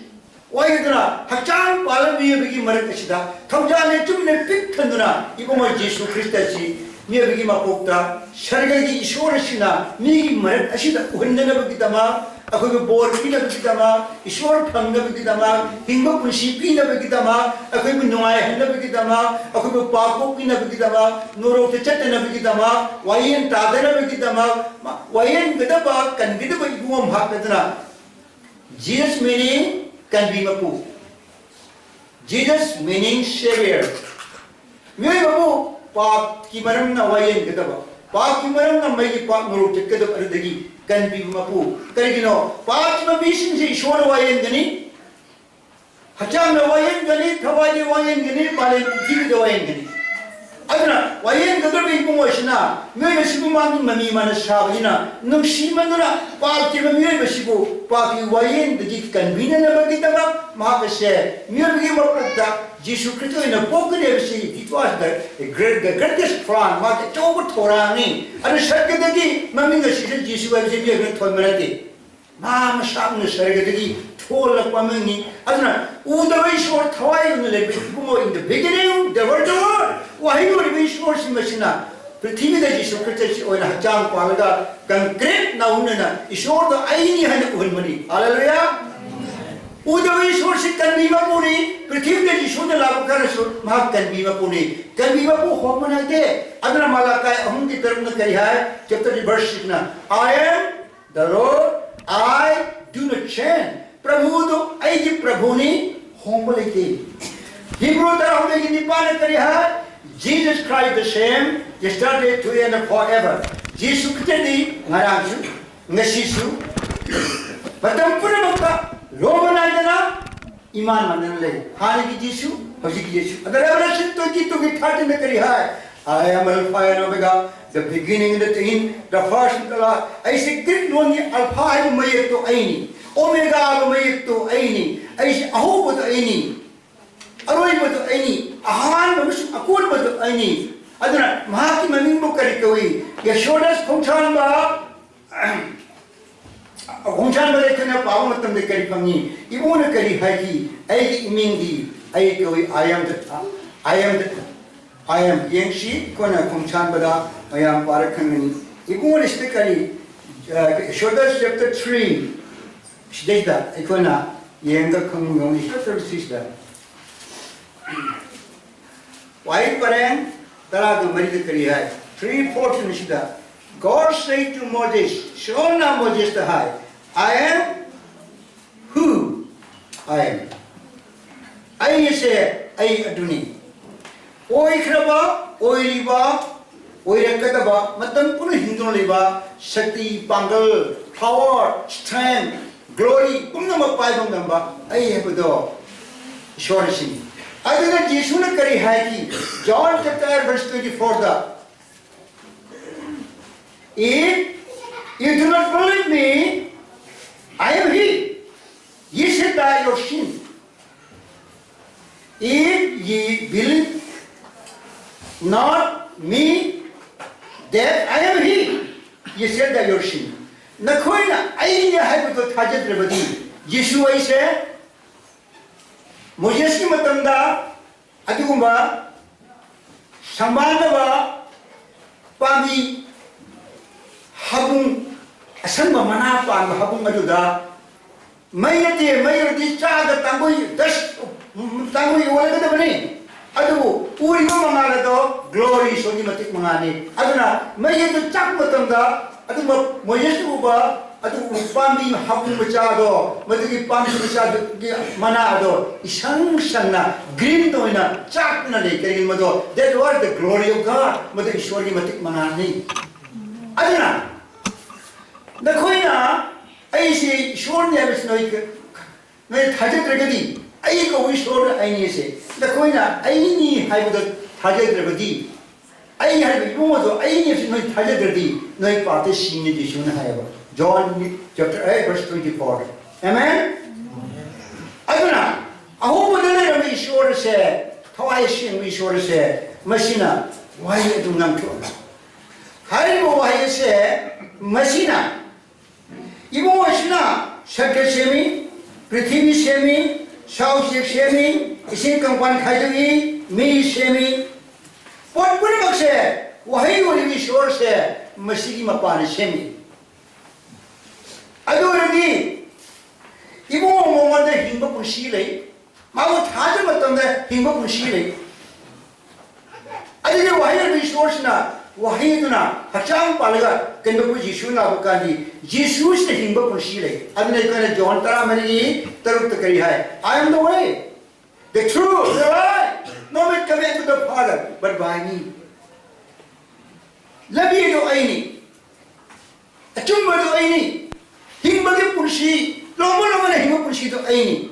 ꯋꯥꯍꯩ ꯑꯗꯨꯅ ꯍꯛꯆꯥꯡ ꯄꯥꯜꯂ ꯃꯤꯑꯣꯏꯕꯒꯤ ꯃꯔꯛ ꯑꯁꯤꯗ ꯊꯧꯖꯥꯜ ꯂꯩꯆꯨꯝꯅ ꯄꯤꯛ ꯊꯟꯗꯨꯅ ꯏꯕꯨꯡꯉꯣ ꯖꯤꯁꯨ ꯈ꯭ꯔꯤꯁꯇ ꯑꯁꯤ ꯃꯤꯑꯣꯏꯕꯒꯤ ꯃꯀꯣꯛꯇ ꯁꯔꯒꯒꯤ ꯏꯁꯣꯔ ꯑꯁꯤꯅ ꯃꯤꯒꯤ ꯃꯔꯛ ꯑꯁꯤꯗ ꯎꯍꯟꯅꯅꯕꯒꯤꯗꯃꯛ, ꯑꯩꯈꯣꯏꯕꯨ ꯕꯣꯔ ꯄꯤꯅꯕꯒꯤꯗꯃꯛ, ꯏꯁꯣꯔ ꯐꯪꯅꯕꯒꯤꯗꯃꯛ, ꯍꯤꯡꯕ ꯄꯨꯟꯁꯤ ꯄꯤꯅꯕꯒꯤꯗꯃꯛ, ꯑꯩꯈꯣꯏꯕꯨ ꯅꯨꯡꯉꯥꯏꯍꯟꯅꯕꯒꯤꯗꯃꯛ, ꯑꯩꯈꯣꯏꯕꯨ ꯄꯥꯞ ꯀꯣꯛꯄꯤꯅꯕꯒꯤꯗꯃꯛ, ꯅꯣꯔꯣꯛꯇ ꯆꯠꯇꯅꯕꯒꯤꯗꯃꯛ, ꯋꯥꯌꯦꯜ ꯇꯥꯗꯅꯕꯒꯤꯗꯃꯛ, ꯃ-, ꯋꯥꯌꯦꯜꯒꯗꯕ, ꯀꯟꯒꯗꯕ ꯏꯕꯨꯡꯉꯣ ꯃꯍꯥꯛ ꯑꯗꯨꯅ Jesus meaning ꯀꯟꯕꯤ ꯃꯄꯨ꯫ Jesus meaning Savior. ꯃꯤꯑꯣꯏꯕꯕꯨ ꯄꯥꯞꯀꯤ ꯃꯔꯝꯅ ꯋꯥꯌꯦꯟꯒꯗꯕ, ꯄꯥꯞꯀꯤ ꯃꯔꯝꯅ ꯃꯩꯒꯤ ꯄꯥꯛ ꯅꯣꯔꯣꯛ ꯆꯠꯀꯗꯕ ꯑꯗꯨꯗꯒꯤ ꯀꯟꯕꯤꯕ ꯃꯄꯨ꯫ ꯀꯔꯤꯒꯤꯅꯣ? ꯄꯥꯞꯀꯤ ꯃꯃꯤꯁꯤꯡꯁꯦ ꯏꯁꯣꯔꯅ ꯋꯥꯌꯦꯟꯒꯅꯤ, ꯍꯛꯆꯥꯡꯅ ꯋꯥꯌꯦꯟꯒꯅꯤ, ꯊꯋꯥꯏꯗꯤ ꯋꯥꯌꯦꯟꯒꯅꯤ, ꯄꯥꯂꯦꯝ ꯄ꯭ꯔꯤꯊꯤꯕꯤꯗ ꯋꯥꯌꯦꯟꯒꯅꯤ꯫ ꯑꯗꯨꯅ ꯋꯥꯌꯦꯟꯒꯗꯧꯔꯤꯕ ꯏꯕꯨꯡꯉꯣ ꯑꯁꯤꯅ ꯃꯤꯑꯣꯏꯕꯁꯤꯕꯨ ꯃꯥꯒꯤ ꯃꯃꯤ ꯃꯥꯅ ꯁꯥꯕꯅꯤꯅ, ꯅꯨꯡꯁꯤꯃꯟꯗꯨꯅ ꯄꯥꯞꯀꯤ ꯃꯤꯑꯣꯏꯕꯁꯤꯕꯨ ꯄꯥꯞꯀꯤ ꯋꯥꯌꯦꯟꯗꯒꯤ ꯀꯟꯕꯤꯅꯅꯕꯒꯤꯗꯃꯛ ꯃꯍꯥꯛ ꯑꯁꯦ ꯃꯤꯑꯣꯏꯕꯒꯤ ꯃꯄꯣꯛꯇ ꯖꯤꯁꯨ ꯈ꯭ꯔꯤꯁꯇ ꯑꯣꯏꯅ ꯄꯣꯛꯀꯅꯤ ꯍꯥꯏꯕꯁꯤ, it was the great, the greatest plan, ꯃꯥꯒꯤ ꯑꯆꯧꯕ ꯊꯧꯔꯥꯡꯅꯤ꯫ ꯑꯗꯨ ꯁꯔꯒꯗꯒꯤ ꯃꯃꯤꯡ ꯑꯁꯤꯁꯨ ꯖꯤꯁꯨ ꯍꯥꯏꯕꯁꯤ ꯃꯤꯑꯣꯏꯕꯅ ꯊꯣꯟꯕ ꯅꯠꯇꯦ꯫ ꯃꯥ ꯃꯁꯥꯃꯛꯅ ꯁꯔꯒꯗꯒꯤ ꯊꯣꯛꯂꯛꯄ ꯑꯃꯅꯤ꯫ ꯑꯗꯨꯅ ꯎꯗꯕ ꯏꯁꯣꯔ ꯊꯋꯥꯏ ꯑꯣꯏꯅ ꯂꯩꯕ ꯏꯕꯨꯡꯉꯣ, in the beginning there was the word, ꯋꯥꯍꯩ ꯑꯣꯏꯔꯤꯕ ꯏꯁꯣꯔꯁꯤꯡ ꯑꯁꯤꯅ ꯄ꯭ꯔꯤꯊꯤꯕꯤꯗ ꯖꯤꯁꯨ ꯈ꯭ꯔꯤꯁꯇ ꯑꯁꯤ ꯑꯣꯏꯅ ꯍꯛꯆꯥꯡ ꯄꯥꯜꯂꯒ concrete ꯅꯥꯎꯅꯅ ꯏꯁꯣꯔꯗ ꯑꯩꯅꯤ ꯍꯥꯏꯅ ꯎꯍꯟꯕꯅꯤ꯫ ꯍꯥꯂꯦꯂꯨꯌꯥ! ꯎꯗꯕ ꯏꯁꯣꯔꯁꯤ ꯀꯟꯕꯤ ꯃꯄꯨꯅꯤ꯫ ꯄ꯭ꯔꯤꯊꯤꯕꯤꯗ ꯏꯁꯣꯔꯅ ꯂꯥꯛꯄ ꯀꯥꯟꯗꯁꯨ ꯃꯍꯥꯛ ꯀꯟꯕꯤ ꯃꯄꯨꯅꯤ꯫ ꯀꯟꯕꯤ ꯃꯄꯨ ꯍꯣꯡꯕ ꯅꯥꯏꯗꯦ꯫ ꯑꯗꯨꯅ ꯃꯥꯂꯥꯀꯥꯏ ꯑꯍꯨꯝꯒꯤ ꯇꯔꯨꯛꯅ ꯀꯔꯤ ꯍꯥꯏ? Chapter verse sixꯅ, "I am the Lord, I do not change." ꯄ꯭ꯔꯚꯨꯗꯨ ꯑꯩꯒꯤ ꯄ꯭ꯔꯚꯨꯅꯤ, ꯍꯣꯡꯕ ꯂꯩꯇꯦ꯫ ꯍꯤꯕ꯭ꯔꯨ ꯇꯔꯥꯍꯨꯝꯗꯣꯏꯒꯤ ꯅꯤꯄꯥꯟꯅ ꯀꯔꯤ ꯍꯥꯏ? "Jesus Christ the same, yesterday, today and forever." ꯖꯤꯁꯨ ꯈ꯭ꯔꯤꯁꯇꯗꯤ ꯉꯔꯥꯡꯁꯨ, ꯉꯁꯤꯁꯨ, ꯃꯇꯝ ꯄꯨꯝꯅꯃꯛꯇ ꯂꯣꯝꯕ ꯅꯥꯏꯗꯅ ꯏꯃꯥꯟ ꯃꯥꯟꯅꯅ ꯂꯩ꯫ ꯍꯥꯟꯅꯒꯤ ꯖꯤꯁꯨ, ꯍꯧꯖꯤꯛꯀꯤ ꯖꯤꯁꯨ꯫ ꯑꯗ Revelation twenty-twoꯒꯤ thirteenꯗ ꯀꯔꯤ ꯍꯥꯏ? "I am Alpha and Omega, the beginning and the end, the first and the last." ꯑꯩꯁꯦ ꯒ꯭ꯔꯤꯛ ꯂꯣꯟꯒꯤ ꯑꯜꯐꯥ ꯍꯥꯏꯕ ꯃꯌꯦꯛꯇꯣ ꯑꯩꯅꯤ, ꯑꯣꯃꯦꯒꯥ ꯍꯥꯏꯕ ꯃꯌꯦꯛꯇꯣ ꯑꯩꯅꯤ, ꯑꯩꯁꯦ ꯑꯍꯧꯕꯗꯣ ꯑꯩꯅꯤ, ꯑꯔꯣꯏꯕꯗꯣ ꯑꯩꯅꯤ, ꯑꯍꯥꯟꯕ ꯑꯃꯁꯨꯡ ꯑꯀꯣꯟꯕꯗꯣ ꯑꯩꯅꯤ꯫ ꯑꯗꯨꯅ ꯃꯍꯥꯛꯀꯤ ꯃꯃꯤꯡꯕꯨ ꯀꯔꯤ ꯀꯧꯏ? Exodus ꯈꯣꯡꯁꯥꯟꯕ, ꯈꯣꯡꯁꯥꯟꯕꯗ ꯑꯩꯈꯣꯏꯅ ꯄꯥꯕ ꯃꯇꯝꯗ ꯀꯔꯤ ꯐꯪꯉꯤ? ꯏꯕꯨꯡꯅ ꯀꯔꯤ ꯍꯥꯏꯈꯤ? "ꯑꯩꯒꯤ ꯏꯃꯤꯡꯗꯤ ꯑꯩ ꯀꯧꯏ, I am the, I am the, I am." ꯌꯦꯡꯁꯤ, ꯑꯩꯈꯣꯏꯅ ꯈꯣꯡꯁꯥꯟꯕꯗ ꯃꯌꯥꯝ ꯄꯥꯔ ꯈꯪꯒꯅꯤ꯫ ꯏꯕꯨꯡꯅ ꯁꯤꯗ ꯀꯔꯤ, ꯑ, Exodus chapter three, ꯁꯤꯗꯩꯗ ꯑꯩꯈꯣꯏꯅ ꯌꯦꯡꯉꯒ ꯈꯪꯕ ꯉꯝꯒꯅꯤ꯫ Chapter three ꯁꯤꯗ ꯋꯥꯍꯩ ꯄꯔꯦꯡ ꯇꯔꯥꯒ ꯃꯔꯤꯗ ꯀꯔꯤ ꯍꯥꯏ? Three fourteen ꯁꯤꯗ, "God said to Moses," ꯏꯁꯣꯔꯅ ꯃꯣꯖꯦꯁꯇ ꯍꯥꯏ, "I am who I am." ꯑꯩꯁꯦ ꯑꯩ ꯑꯗꯨꯅꯤ꯫ ꯑꯣꯏꯈ꯭ꯔꯕ, ꯑꯣꯏꯔꯤꯕ, ꯑꯣꯏꯔꯛꯀꯗꯕ, ꯃꯇꯝ ꯄꯨꯝꯅ ꯍꯤꯡꯗꯨꯅ ꯂꯩꯕ ꯁꯛꯇꯤ, ꯄꯥꯡꯒꯜ, power, strength, glory ꯄꯨꯝꯅꯃꯛ ꯄꯥꯏꯕ ꯉꯝꯕ ꯑꯩ ꯍꯥꯏꯕꯗꯣ ꯏꯁꯣꯔ ꯑꯁꯤꯅꯤ꯫ ꯑꯗꯨꯅ ꯖꯤꯁꯨꯅ ꯀꯔꯤ ꯍꯥꯏꯈꯤ? John chapter eight verse twenty-fourꯗ, "If you do not believe me, I am he. Ye shall die your sin. If ye believe not me, that I am he, ye shall die your sin." ꯅꯈꯣꯏꯅ ꯑꯩꯅꯦ ꯍꯥꯏꯕꯗꯣ ꯊꯥꯖꯗ꯭ꯔꯕꯗꯤ, ꯖꯤꯁꯨ ꯑꯩꯁꯦ ꯃꯣꯖꯦꯁꯀꯤ ꯃꯇꯝꯗ ꯑꯗꯨꯒꯨꯝꯕ ꯁꯪꯕꯥꯗꯕ ꯄꯥꯝꯕꯤ ꯍꯥꯕꯨꯡ, ꯑꯁꯪꯕ ꯃꯅꯥ ꯄꯥꯟꯕ ꯍꯥꯕꯨꯡ ꯑꯗꯨꯗ ꯃꯩ ꯅꯠꯇꯦ, ꯃꯩ ꯑꯣꯏꯔꯗꯤ ꯆꯥꯒ ꯇꯥꯡꯒꯣꯏ, ꯗꯁ, ꯇꯥꯡꯒꯣꯏ ꯑꯣꯜꯂꯒꯗꯕꯅꯤ꯫ ꯑꯗꯨꯕꯨ ꯎꯔꯤꯕ ꯃꯉꯥꯜ ꯑꯗꯣ ꯒ꯭ꯂꯣꯔꯤ ꯏꯁꯣꯔꯒꯤ ꯃꯇꯤꯛ ꯃꯉꯥꯜꯅꯤ꯫ ꯑꯗꯨꯅ ꯃꯩ ꯑꯗꯨ ꯆꯥꯛꯄ ꯃꯇꯝꯗ ꯑꯗꯨꯝꯕ ꯃꯣꯏꯁ ꯎꯕ ꯑꯗꯨ ꯎ ꯄꯥꯝꯕꯤ ꯍꯥꯄꯨ ꯃꯆꯥꯗꯣ, ꯃꯗꯨꯒꯤ ꯄꯥꯝꯕꯤ ꯃꯆꯥꯗꯨꯒꯤ ꯃꯅꯥ ꯑꯗꯣ ꯏꯁꯪ ꯁꯪꯅ ꯒ꯭ꯔꯤꯟ ꯑꯣꯏꯅ ꯆꯥꯛꯇꯨꯅ ꯂꯩ꯫ ꯀꯔꯤꯒꯤꯅꯣ? ꯃꯗꯣ that was the glory of God, ꯃꯗꯨ ꯏꯁꯣꯔꯒꯤ ꯃꯇꯤꯛ ꯃꯉꯥꯜꯅꯤ꯫ ꯑꯗꯨꯅ ꯅꯈꯣꯏꯅ ꯑꯩꯁꯤ ꯏꯁꯣꯔꯅꯤ ꯍꯥꯏꯕꯁꯤ ꯅꯣꯏ ꯅꯣꯏ ꯊꯥꯖꯗ꯭ꯔꯒꯗꯤ, ꯑꯩ ꯀꯧꯕ ꯏꯁꯣꯔ ꯑꯩꯅꯤꯁꯦ ꯅꯈꯣꯏꯅ ꯑꯩꯅꯤ ꯍꯥꯏꯕꯗ ꯊꯥꯖꯗ꯭ꯔꯕꯗꯤ, ꯑꯩ ꯍꯥꯏꯕ ꯏꯕꯨꯡꯉꯣꯗꯣ ꯑꯩꯅꯤ ꯍꯥꯏꯕꯁꯤ ꯅꯣꯏ ꯊꯥꯖꯗ꯭ꯔꯗꯤ ꯅꯣꯏ ꯄꯥꯞꯇ ꯁꯤꯅꯤ, ꯖꯤꯁꯨꯅ ꯍꯥꯏꯌꯦꯕ꯫ John chapter eight verse twenty-four. Amen? ꯑꯗꯨꯅ ꯑꯍꯧꯕꯗ ꯂꯩꯔꯝꯕ ꯏꯁꯣꯔꯁꯦ, ꯊꯋꯥꯏ ꯁꯦꯡꯕ ꯏꯁꯣꯔꯁꯦ, ꯃꯁꯤꯅ ꯋꯥꯍꯩ ꯑꯗꯨ ꯉꯥꯡꯊꯣꯛꯑꯒ ꯍꯥꯏꯔꯤꯕ ꯋꯥꯍꯩ ꯑꯁꯦ ꯃꯁꯤꯅ ꯏꯕꯨꯡꯉꯣꯁꯤꯅ ꯁꯔꯀ ꯁꯦꯝꯃꯤ, ꯄ꯭ꯔꯤꯊꯤꯕꯤ ꯁꯦꯝꯃꯤ, ꯁꯥ ꯎꯆꯦꯛ ꯁꯦꯝꯃꯤ, ꯏꯁꯤꯡ ꯀꯪꯐꯥꯟ ꯈꯥꯏꯗꯣꯛꯏ, ꯃꯤ ꯁꯦꯝꯃꯤ꯫ ꯄꯣꯠ ꯄꯨꯝꯅꯃꯛꯁꯦ ꯋꯥꯍꯩ ꯑꯣꯏꯔꯤꯕ ꯏꯁꯣꯔꯁꯦ ꯃꯁꯤꯒꯤ ꯃꯄꯥꯅ ꯁꯦꯝꯃꯤ꯫ ꯑꯗꯨ ꯑꯣꯏꯔꯗꯤ ꯏꯕꯨꯡꯉꯣ ꯃꯉꯣꯟꯗ ꯍꯤꯡꯕ ꯄꯨꯟꯁꯤ ꯂꯩ, ꯃꯥꯕꯨ ꯊꯥꯖꯕ ꯃꯇꯝꯗ ꯍꯤꯡꯕ ꯄꯨꯟꯁꯤ ꯂꯩ꯫ ꯑꯗꯨꯒꯤ ꯋꯥꯍꯩ ꯑꯗꯨ ꯏꯁꯣꯔꯁꯤꯅ ꯋꯥꯍꯩ ꯑꯗꯨꯅ ꯍꯛꯆꯥꯡ ꯄꯥꯜꯂꯒ ꯀꯩꯗꯧꯕ ꯖꯤꯁꯨ ꯂꯥꯛꯄ ꯀꯥꯟꯗꯤ ꯖꯤꯁꯨꯁꯤꯅ ꯍꯤꯡꯕ ꯄꯨꯟꯁꯤ ꯂꯩ꯫ ꯑꯗꯨꯅ ꯑꯩꯈꯣꯏꯅ ꯖꯣꯟ ꯇꯔꯥꯃꯔꯤꯒꯤ ꯇꯔꯨꯛꯇ ꯀꯔꯤ ꯍꯥꯏ? "I am the way, the truth, the life. No man cometh to the Father but by me." ꯂꯝꯕꯤ ꯑꯗꯨ ꯑꯩꯅꯤ, ꯑꯆꯨꯝꯕꯗꯨ ꯑꯩꯅꯤ, ꯍꯤꯡꯕꯒꯤ ꯄꯨꯟꯁꯤ, ꯂꯣꯝꯕ ꯂꯣꯝꯕꯅ ꯍꯤꯡꯕ ꯄꯨꯟꯁꯤꯗꯨ ꯑꯩꯅꯤ꯫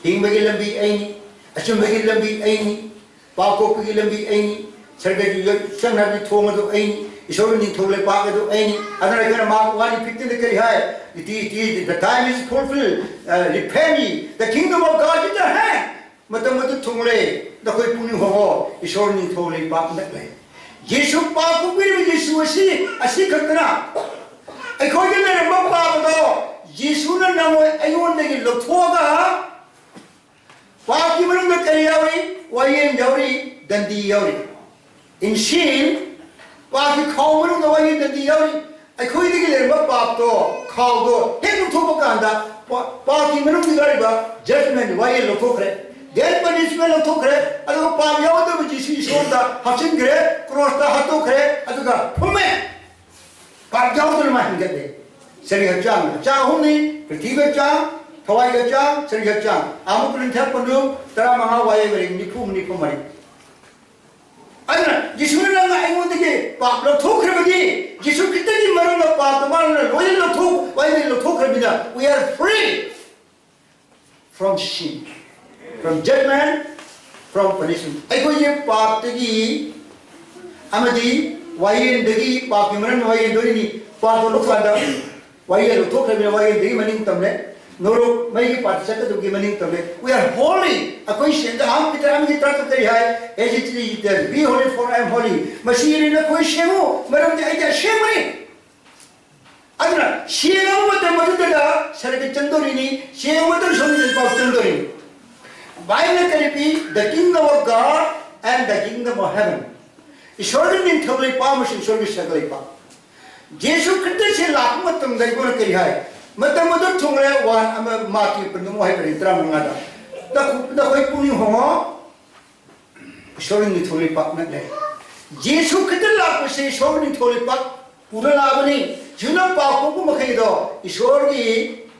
ꯍꯤꯡꯕꯒꯤ ꯂꯝꯕꯤ ꯑꯩꯅꯤ, ꯑꯆꯨꯝꯕꯒꯤ ꯂꯝꯕꯤ ꯑꯩꯅꯤ, ꯄꯥꯞ ꯀꯣꯛꯄꯒꯤ ꯂꯝꯕꯤ ꯑꯩꯅꯤ, ꯁꯔꯒꯒꯤ ꯆꯪꯅꯕꯒꯤ ꯊꯣꯡ ꯑꯗꯨ ꯑꯩꯅꯤ, ꯏꯁꯣꯔꯒꯤ ꯅꯤꯡꯊꯧ ꯂꯩꯄꯥꯛ ꯑꯗꯨ ꯑꯩꯅꯤ꯫ ꯑꯗꯨꯅ ꯑꯩꯈꯣꯏꯅ ꯃꯥꯔꯛ ꯋꯥꯟ ꯐꯤꯐꯇꯤꯟꯗ ꯀꯔꯤ ꯍꯥꯏ? "It is, it is, the time is fulfilled, uh, repent ye, the kingdom of God is at hand." ꯃꯇꯝ ꯑꯗꯨ ꯊꯨꯡꯂꯦ, ꯅꯈꯣꯏ ꯄꯨꯛꯅꯤꯡ ꯍꯣꯡꯉꯣ, ꯏꯁꯣꯔ ꯅꯤꯡꯊꯧ ꯂꯩꯄꯥꯛ ꯅꯛꯂꯦ꯫ ꯌꯦꯁꯨ, ꯄꯥꯞ ꯀꯣꯛꯄꯤꯔꯤꯕ ꯌꯦꯁꯨ ꯑꯁꯤ, ꯑꯁꯤ ꯈꯛꯇꯅ ꯑꯩꯈꯣꯏꯗ ꯂꯩꯔꯝꯕ ꯄꯥꯞ ꯑꯗꯣ ꯌꯦꯁꯨꯅ ꯅꯪꯉꯣꯏ ꯑꯩꯉꯣꯟꯗꯒꯤ ꯂꯧꯊꯣꯛꯑꯒ, ꯄꯥꯞꯀꯤ ꯃꯅꯨꯡꯗ ꯀꯔꯤ ꯌꯥꯎꯔꯤ? ꯋꯥꯌꯦꯜ ꯌꯥꯎꯔꯤ, ꯗꯟꯗꯤ ꯌꯥꯎꯔꯤ꯫ In sin, ꯄꯥꯞꯀꯤ ꯈꯥꯎ ꯃꯅꯨꯡꯗ ꯋꯥꯌꯦꯜ, ꯗꯟꯗꯤ ꯌꯥꯎꯔꯤ꯫ ꯑꯩꯈꯣꯏꯗꯒꯤ ꯂꯩꯔꯝꯕ ꯄꯥꯞꯇꯣ, ꯈꯥꯎꯗꯣ ꯍꯦꯛ ꯂꯧꯊꯣꯛ ꯊꯣꯛꯄ ꯀꯥꯟꯗ ꯄꯥ-, ꯄꯥꯞꯀꯤ ꯃꯅꯨꯡꯗ ꯌꯥꯎꯔꯤꯕ judgment, ꯋꯥꯌꯦꯜ ꯂꯧꯊꯣꯛꯈ꯭ꯔꯦ, death punishment ꯂꯧꯊꯣꯛꯈ꯭ꯔꯦ, ꯑꯗꯨꯒ ꯄꯥꯞ ꯌꯥꯎꯗꯕ ꯖꯤꯁꯨ ꯏꯁꯣꯔꯗ ꯍꯥꯞꯆꯤꯟꯈ꯭ꯔꯦ, ꯀ꯭ꯔꯣꯁꯇ ꯍꯥꯠꯇꯣꯛꯈ꯭ꯔꯦ, ꯑꯗꯨꯒ ꯐꯨꯝꯃꯦ꯫ ꯄꯥꯞ ꯌꯥꯎꯗꯅ ꯃꯥ ꯍꯤꯡꯒꯠꯂꯦ꯫ ꯁꯔꯤꯔ ꯍꯛꯆꯥꯡ, ꯍꯛꯆꯥꯡ ꯑꯍꯨꯝꯅꯤ: ꯄ꯭ꯔꯤꯊꯤꯕꯤ ꯍꯛꯆꯥꯡ, ꯊꯋꯥꯏꯒꯤ ꯍꯛꯆꯥꯡ, ꯁꯔꯤꯔ ꯍꯛꯆꯥꯡ꯫ ꯑꯃꯨꯛ ꯀꯣꯔꯤꯟꯊ ꯄꯟꯗꯨ ꯇꯔꯥꯃꯉꯥ, ꯋꯥꯍꯩ ꯃꯔꯤ ꯅꯤꯐꯨ, ꯅꯤꯐꯨ ꯃꯔꯤ꯫ ꯑꯗꯨꯅ ꯖꯤꯁꯨꯅ ꯅꯪꯅ ꯑꯩꯉꯣꯟꯗꯒꯤ ꯄꯥꯞ ꯂꯧꯊꯣꯛꯈ꯭ꯔꯕꯗꯤ, ꯖꯤꯁꯨ ꯈ꯭ꯔꯤꯁꯇꯒꯤ ꯃꯔꯝꯗ ꯄꯥꯞꯇꯣ ꯃꯥꯅ ꯂꯣꯏꯅ ꯂꯧꯊꯣꯛ-, ꯋꯥꯌꯦꯜ ꯂꯧꯊꯣꯛꯈ꯭ꯔꯕꯅꯤꯅ, we are free from sin, from judgment, from punishment. ꯑꯩꯈꯣꯏꯁꯦ ꯄꯥꯞꯇꯒꯤ ꯑꯃꯗꯤ ꯋꯥꯌꯦꯜꯗꯒꯤ, ꯄꯥꯞꯀꯤ ꯃꯔꯝ ꯋꯥꯌꯦꯜꯗꯣꯔꯤꯅꯤ꯫ ꯄꯥꯞꯇꯣ ꯂꯧꯊꯣꯛꯀꯥꯟꯗ ꯋꯥꯌꯦꯜ ꯂꯧꯊꯣꯛꯈ꯭ꯔꯕꯅꯤꯅ ꯋꯥꯌꯦꯜꯗꯒꯤ ꯃꯅꯤꯡ ꯇꯝꯂꯦ, ꯅꯣꯔꯣꯛ ꯃꯩꯒꯤ ꯄꯥꯠꯇ ꯆꯠꯀꯗꯕꯒꯤ ꯃꯅꯤꯡ ꯇꯝꯂꯦ꯫ We are holy. ꯑꯩꯈꯣꯏ ꯁꯦꯡꯗ ꯑꯍꯥꯟꯕ ꯄꯤꯇꯔ ꯑꯃꯒꯤ ꯇꯔꯥꯇꯔꯨꯛꯇ ꯍꯥꯏ, "As it is written, be holy for I am holy." ꯃꯁꯤ ꯏꯔꯤꯅ ꯑꯩꯈꯣꯏ ꯁꯦꯡꯉꯨ, ꯃꯔꯝꯗꯤ ꯑꯩꯗꯤ ꯑꯁꯦꯡꯕꯅꯤ꯫ ꯑꯗꯨꯅ ꯁꯦꯡꯉꯕ ꯃꯇꯝ ꯑꯗꯨꯗ ꯁꯔꯒ ꯆꯪꯗꯣꯔꯤꯅꯤ, ꯁꯦꯡꯉꯕ ꯃꯇꯝ ꯁꯣꯝꯗ ꯄꯥꯎ ꯆꯪꯗꯣꯔꯤꯅꯤ꯫ ꯕꯥꯏꯕꯜꯅ ꯀꯔꯤ ꯄꯤ? The kingdom of God and the kingdom of heaven. ꯏꯁꯣꯔꯒꯤ ꯅꯤꯡꯊꯧ ꯂꯩꯄꯥꯛ ꯑꯃꯁꯨꯡ ꯏꯁꯣꯔꯒꯤ ꯁꯔꯒ ꯂꯩꯄꯥꯛ꯫ ꯖꯦꯁꯨ ꯈ꯭ꯔꯤꯁꯇꯁꯦ ꯂꯥꯛꯄ ꯃꯇꯝꯗ ꯑꯩꯈꯣꯏꯅ ꯀꯔꯤ ꯍꯥꯏ? ꯃꯇꯝ ꯑꯗꯨ ꯊꯨꯡꯂꯦ, ꯋꯥꯟ ꯑꯃ ꯃꯥꯔꯛꯀꯤ ꯄꯨꯝꯅꯃꯛ ꯍꯥꯏꯕꯅꯤ ꯇꯔꯥꯃꯉꯥꯗ꯫ ꯅꯈꯣꯏ ꯄꯨꯛꯅꯤꯡ ꯍꯣꯡꯉꯣ, ꯏꯁꯣꯔꯒꯤ ꯅꯤꯡꯊꯧ ꯂꯩꯄꯥꯛ ꯅꯛꯂꯦ꯫ ꯖꯦꯁꯨ ꯈ꯭ꯔꯤꯁꯇ ꯂꯥꯛꯄꯁꯦ ꯏꯁꯣꯔꯒꯤ ꯅꯤꯡꯊꯧ ꯂꯩꯄꯥꯛ ꯄꯨꯔ ꯂꯥꯛꯑꯕꯅꯤ꯫ ꯖꯤꯁꯨꯅ ꯄꯥꯎ ꯄꯣꯛꯄ ꯃꯈꯩꯗꯣ ꯏꯁꯣꯔꯒꯤ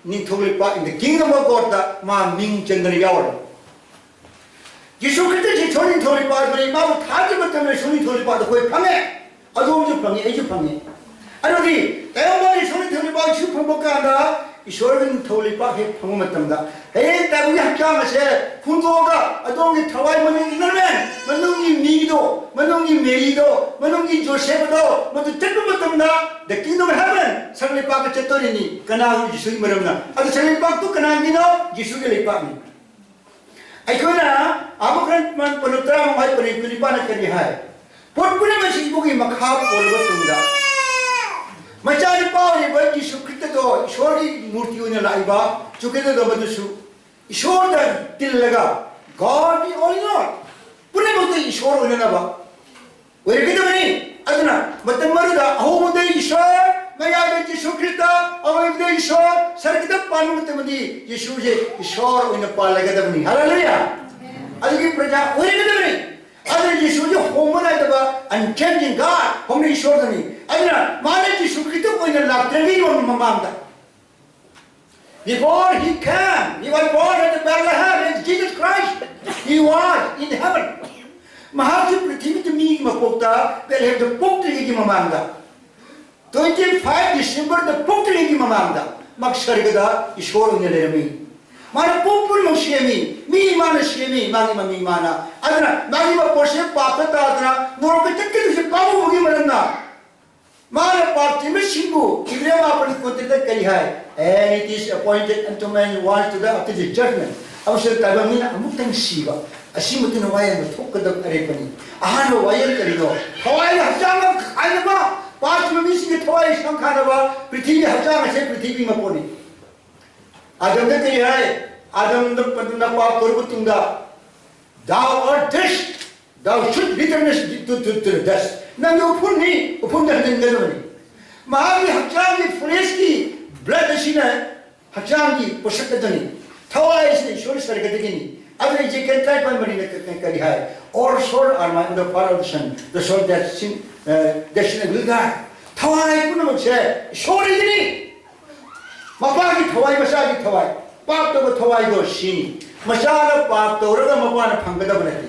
ꯅꯤꯡꯊꯧ ꯂꯩꯄꯥꯛ, in the kingdom of God ꯇ ꯃꯥ ꯃꯤꯡ ꯆꯟꯗꯅ ꯌꯥꯎꯔꯦ꯫ ꯖꯤꯁꯨ ꯈ꯭ꯔꯤꯁꯇꯁꯤ ꯏꯁꯣꯔ ꯅꯤꯡꯊꯧ ꯂꯩꯄꯥꯛ ꯑꯗꯨꯅꯤ꯫ ꯃꯥꯕꯨ ꯊꯥꯖꯕ ꯃꯇꯝꯗ ꯏꯁꯣꯔ ꯅꯤꯡꯊꯧ ꯂꯩꯄꯥꯛꯇ ꯑꯩꯈꯣꯏ ꯐꯪꯉꯦ꯫ ꯑꯗꯣꯝꯁꯨ ꯐꯪꯉꯤ, ꯑꯩꯁꯨ ꯐꯪꯉꯤ꯫ ꯑꯗꯨꯗꯤ ꯇꯥꯏꯕꯪꯄꯥꯟ ꯏꯁꯣꯔ ꯅꯤꯡꯊꯧ ꯂꯩꯄꯥꯛ ꯏꯁꯨ ꯐꯪꯕ ꯀꯥꯟꯗ, ꯏꯁꯣꯔꯒꯤ ꯅꯤꯡꯊꯧ ꯂꯩꯄꯥꯛ ꯍꯦꯛ ꯐꯪꯕ ꯃꯇꯝꯗ, ꯍꯌꯦꯡ ꯇꯥꯏꯕꯪꯒꯤ ꯍꯛꯆꯥꯡ ꯑꯁꯦ ꯍꯨꯟꯗꯣꯛꯑꯒ, ꯑꯗꯣꯝꯒꯤ ꯊꯋꯥꯏ ꯃꯅꯨꯡ inner man, ꯃꯅꯨꯡꯒꯤ ꯃꯤꯗꯣ, ꯃꯅꯨꯡꯒꯤ ꯃꯦꯔꯤꯗꯣ, ꯃꯅꯨꯡꯒꯤ ꯖꯣꯁꯦꯐꯗꯣ, ꯃꯗꯨ ꯆꯠꯄ ꯃꯇꯝꯗ, the kingdom of heaven, ꯁꯔꯒ ꯂꯩꯄꯥꯛꯇ ꯆꯠꯇꯣꯔꯤꯅꯤ꯫ ꯀꯅꯥꯒꯤ? ꯖꯤꯁꯨꯒꯤ ꯃꯔꯝꯅ꯫ ꯑꯗꯨ ꯁꯔꯒ ꯂꯩꯄꯥꯛꯇꯨ ꯀꯅꯥꯒꯤꯅꯣ? ꯖꯤꯁꯨꯒꯤ ꯂꯩꯄꯥꯛꯅꯤ꯫ ꯑꯩꯈꯣꯏꯅ ꯑꯃꯨꯛ ꯍꯟꯅ ꯄꯟ-, ꯄꯟ-, ꯇꯔꯥꯃꯉꯥ ꯍꯥꯏ ꯄꯔꯦꯡ ꯀꯨꯟꯅꯤꯄꯥꯟꯅ ꯀꯔꯤ ꯍꯥꯏ? ꯄꯣꯠ ꯄꯨꯝꯅꯃꯛ ꯑꯁꯤ ꯏꯕꯨꯡꯒꯤ ꯃꯈꯥ ꯄꯣꯜꯂꯕ ꯇꯨꯡꯗ, ꯃꯆꯥꯅꯨꯄꯥ ꯑꯣꯏꯔꯤꯕ ꯖꯤꯁꯨ ꯈ꯭ꯔꯤꯁꯇꯗꯣ, ꯏꯁꯣꯔꯒꯤ ꯃꯨꯔꯇꯤ ꯑꯣꯏꯅ ꯂꯥꯛꯏꯕ ꯖꯤꯁꯨ ꯈ꯭ꯔꯤꯁꯇꯗꯣ, ꯃꯗꯨꯁꯨ ꯏꯁꯣꯔꯗ ꯇꯤꯜꯂꯒ, God be all in all, ꯄꯨꯝꯅꯃꯛꯇ ꯏꯁꯣꯔ ꯑꯣꯏꯅꯅꯕ ꯑꯣꯏꯔꯛꯀꯗꯕꯅꯤ꯫ ꯑꯗꯨꯅ ꯃꯇꯝ ꯑꯗꯨꯗ ꯑꯍꯧꯕꯗ ꯏꯁꯣꯔ, ꯃꯌꯥꯏꯗ ꯖꯤꯁꯨ ꯈ꯭ꯔꯤꯁꯇ, ꯑꯔꯣꯏꯕꯗ ꯏꯁꯣꯔ ꯁꯔꯒꯗ ꯄꯥꯟꯕ ꯃꯇꯝꯗꯤ ꯌꯦꯁꯨꯁꯦ ꯏꯁꯣꯔ ꯑꯣꯏꯅ ꯄꯥꯜꯂꯒꯗꯕꯅꯤ꯫ ꯍꯜꯂꯦꯂꯨꯌꯥ! ꯑꯗꯨꯒꯤ ꯄ꯭ꯔꯖꯥ ꯑꯣꯏꯔꯒꯗꯕꯅꯤ꯫ ꯑꯗꯨꯅ ꯌꯦꯁꯨꯁꯦ ꯍꯣꯡꯕ ꯅꯥꯏꯗꯕ, unchanging God, ꯍꯣꯡꯕ ꯏꯁꯣꯔꯗꯨꯅꯤ꯫ ꯑꯗꯨꯅ ꯃꯥꯅ ꯌꯦꯁꯨ ꯈ꯭ꯔꯤꯁꯇ ꯑꯣꯏꯅ ꯂꯥꯛꯇ꯭ꯔꯤꯉꯩ ꯃꯃꯥꯡꯗ, before he came, he was born at Bethlehem, as Jesus Christ, he was in heaven. ꯃꯍꯥꯛꯁꯨ ꯄ꯭ꯔꯤꯊꯤꯕꯤꯗ ꯃꯤꯒꯤ ꯃꯄꯣꯛꯇ ꯕꯦꯊꯂꯦꯍꯦꯝꯗ ꯄꯣꯛꯇ꯭ꯔꯤꯉꯩꯒꯤ ꯃꯃꯥꯡꯗ, twenty five Decemberꯗ ꯄꯣꯛꯇ꯭ꯔꯤꯉꯩꯒꯤ ꯃꯃꯥꯡꯗ ꯃꯍꯥꯛ ꯁꯔꯒꯗ ꯏꯁꯣꯔ ꯑꯣꯏꯅ ꯂꯩꯔꯝꯃꯤ꯫ ꯃꯥꯅ ꯄꯣꯛ ꯄꯨꯝꯅꯃꯛ ꯁꯦꯝꯃꯤ, ꯃꯤ ꯃꯥꯅ ꯁꯦꯝꯃꯤ, ꯃꯥꯒꯤ ꯃꯃꯤ ꯃꯥꯅ꯫ ꯑꯗꯨꯅ ꯃꯥꯒꯤ ꯃꯄꯣꯠꯁꯦ ꯄꯥꯞꯇ ꯇꯥꯗꯅ ꯅꯣꯔꯣꯛꯇ ꯆꯠꯀꯗꯕꯁꯦ ꯄꯥꯝꯃꯨꯕꯒꯤ ꯃꯔꯝꯅ, ꯃꯥꯅ ꯄꯥꯞ ꯆꯦꯟꯕꯁꯤꯡꯕꯨ ꯏꯕ꯭ꯔꯦ ꯃꯥꯄꯟ ꯀꯨꯟꯇꯔꯦꯠꯇ ꯀꯔꯤ ꯍꯥꯏ? "And it is appointed unto man once to die, after the judgment." ꯑꯃꯁꯨꯡ ꯇꯥꯏꯕꯪ ꯃꯤꯅ ꯑꯃꯨꯛꯇꯪ ꯁꯤꯕ, ꯑꯁꯤ ꯃꯇꯨꯡꯗ ꯋꯥꯌꯦꯜꯗ ꯊꯣꯛꯀꯗꯕ ꯑꯔꯦꯞꯄꯅꯤ꯫ ꯑꯍꯥꯟꯕ ꯋꯥꯌꯦꯜ ꯀꯔꯤꯅꯣ? ꯊꯋꯥꯏꯒ ꯍꯛꯆꯥꯡꯒ ꯈꯥꯏꯅꯕ, ꯄꯥꯞ ꯆꯦꯟꯕ ꯃꯤꯁꯤꯡꯒꯤ ꯊꯋꯥꯏ ꯁꯪꯈꯥꯅꯕ, ꯄ꯭ꯔꯤꯊꯤꯕꯤ ꯍꯛꯆꯥꯡ ꯑꯁꯦ ꯄ꯭ꯔꯤꯊꯤꯕꯤ ꯃꯄꯣꯠꯅꯤ꯫ ꯑꯥꯗꯝꯗ ꯀꯔꯤ ꯍꯥꯏ? ꯑꯥꯗꯝꯗ ꯄꯥꯞ ꯇꯧꯔꯕ ꯃꯇꯨꯡꯗ, "Thou art dust, thou should return to, to, to the dust." ꯅꯪꯗꯤ ꯎꯐꯨꯟꯅꯤ, ꯎꯐꯨꯟꯗ ꯍꯟꯖꯤꯟꯒꯗꯕꯅꯤ꯫ ꯃꯍꯥꯛꯀꯤ ꯍꯛꯆꯥꯡꯒꯤ fleshꯀꯤ blood ꯑꯁꯤꯅ ꯍꯛꯆꯥꯡꯒꯤ ꯄꯣꯠꯁꯛ ꯑꯗꯨꯅꯤ꯫ ꯊꯋꯥꯏ ꯑꯁꯤꯅ ꯏꯁꯣꯔ ꯁꯔꯒꯗꯒꯤꯅꯤ꯫ ꯑꯗꯨꯅ ꯏꯖꯦꯀꯤꯌꯦꯜ ꯇꯔꯥꯅꯤꯄꯥꯟ ꯃꯔꯤꯅ ꯀ-, ꯀ-, ꯀꯔꯤ ꯍꯥꯏ? "All soul are mine, the power of the Son, the soul that sin, uh, that sin will die." ꯊꯋꯥꯏ ꯄꯨꯝꯅꯃꯛꯁꯦ ꯏꯁꯣꯔꯒꯤꯅꯤ꯫ ꯃꯄꯥꯒꯤ ꯊꯋꯥꯏ, ꯃꯆꯥꯒꯤ ꯊꯋꯥꯏ, ꯄꯥꯞ ꯇꯧꯕ ꯊꯋꯥꯏꯗꯣ ꯁꯤꯅꯤ꯫ ꯃꯆꯥꯅ ꯄꯥꯞ ꯇꯧꯔꯒ ꯃꯄꯥꯅ ꯐꯪꯒꯗꯕ ꯅꯠꯇꯦ꯫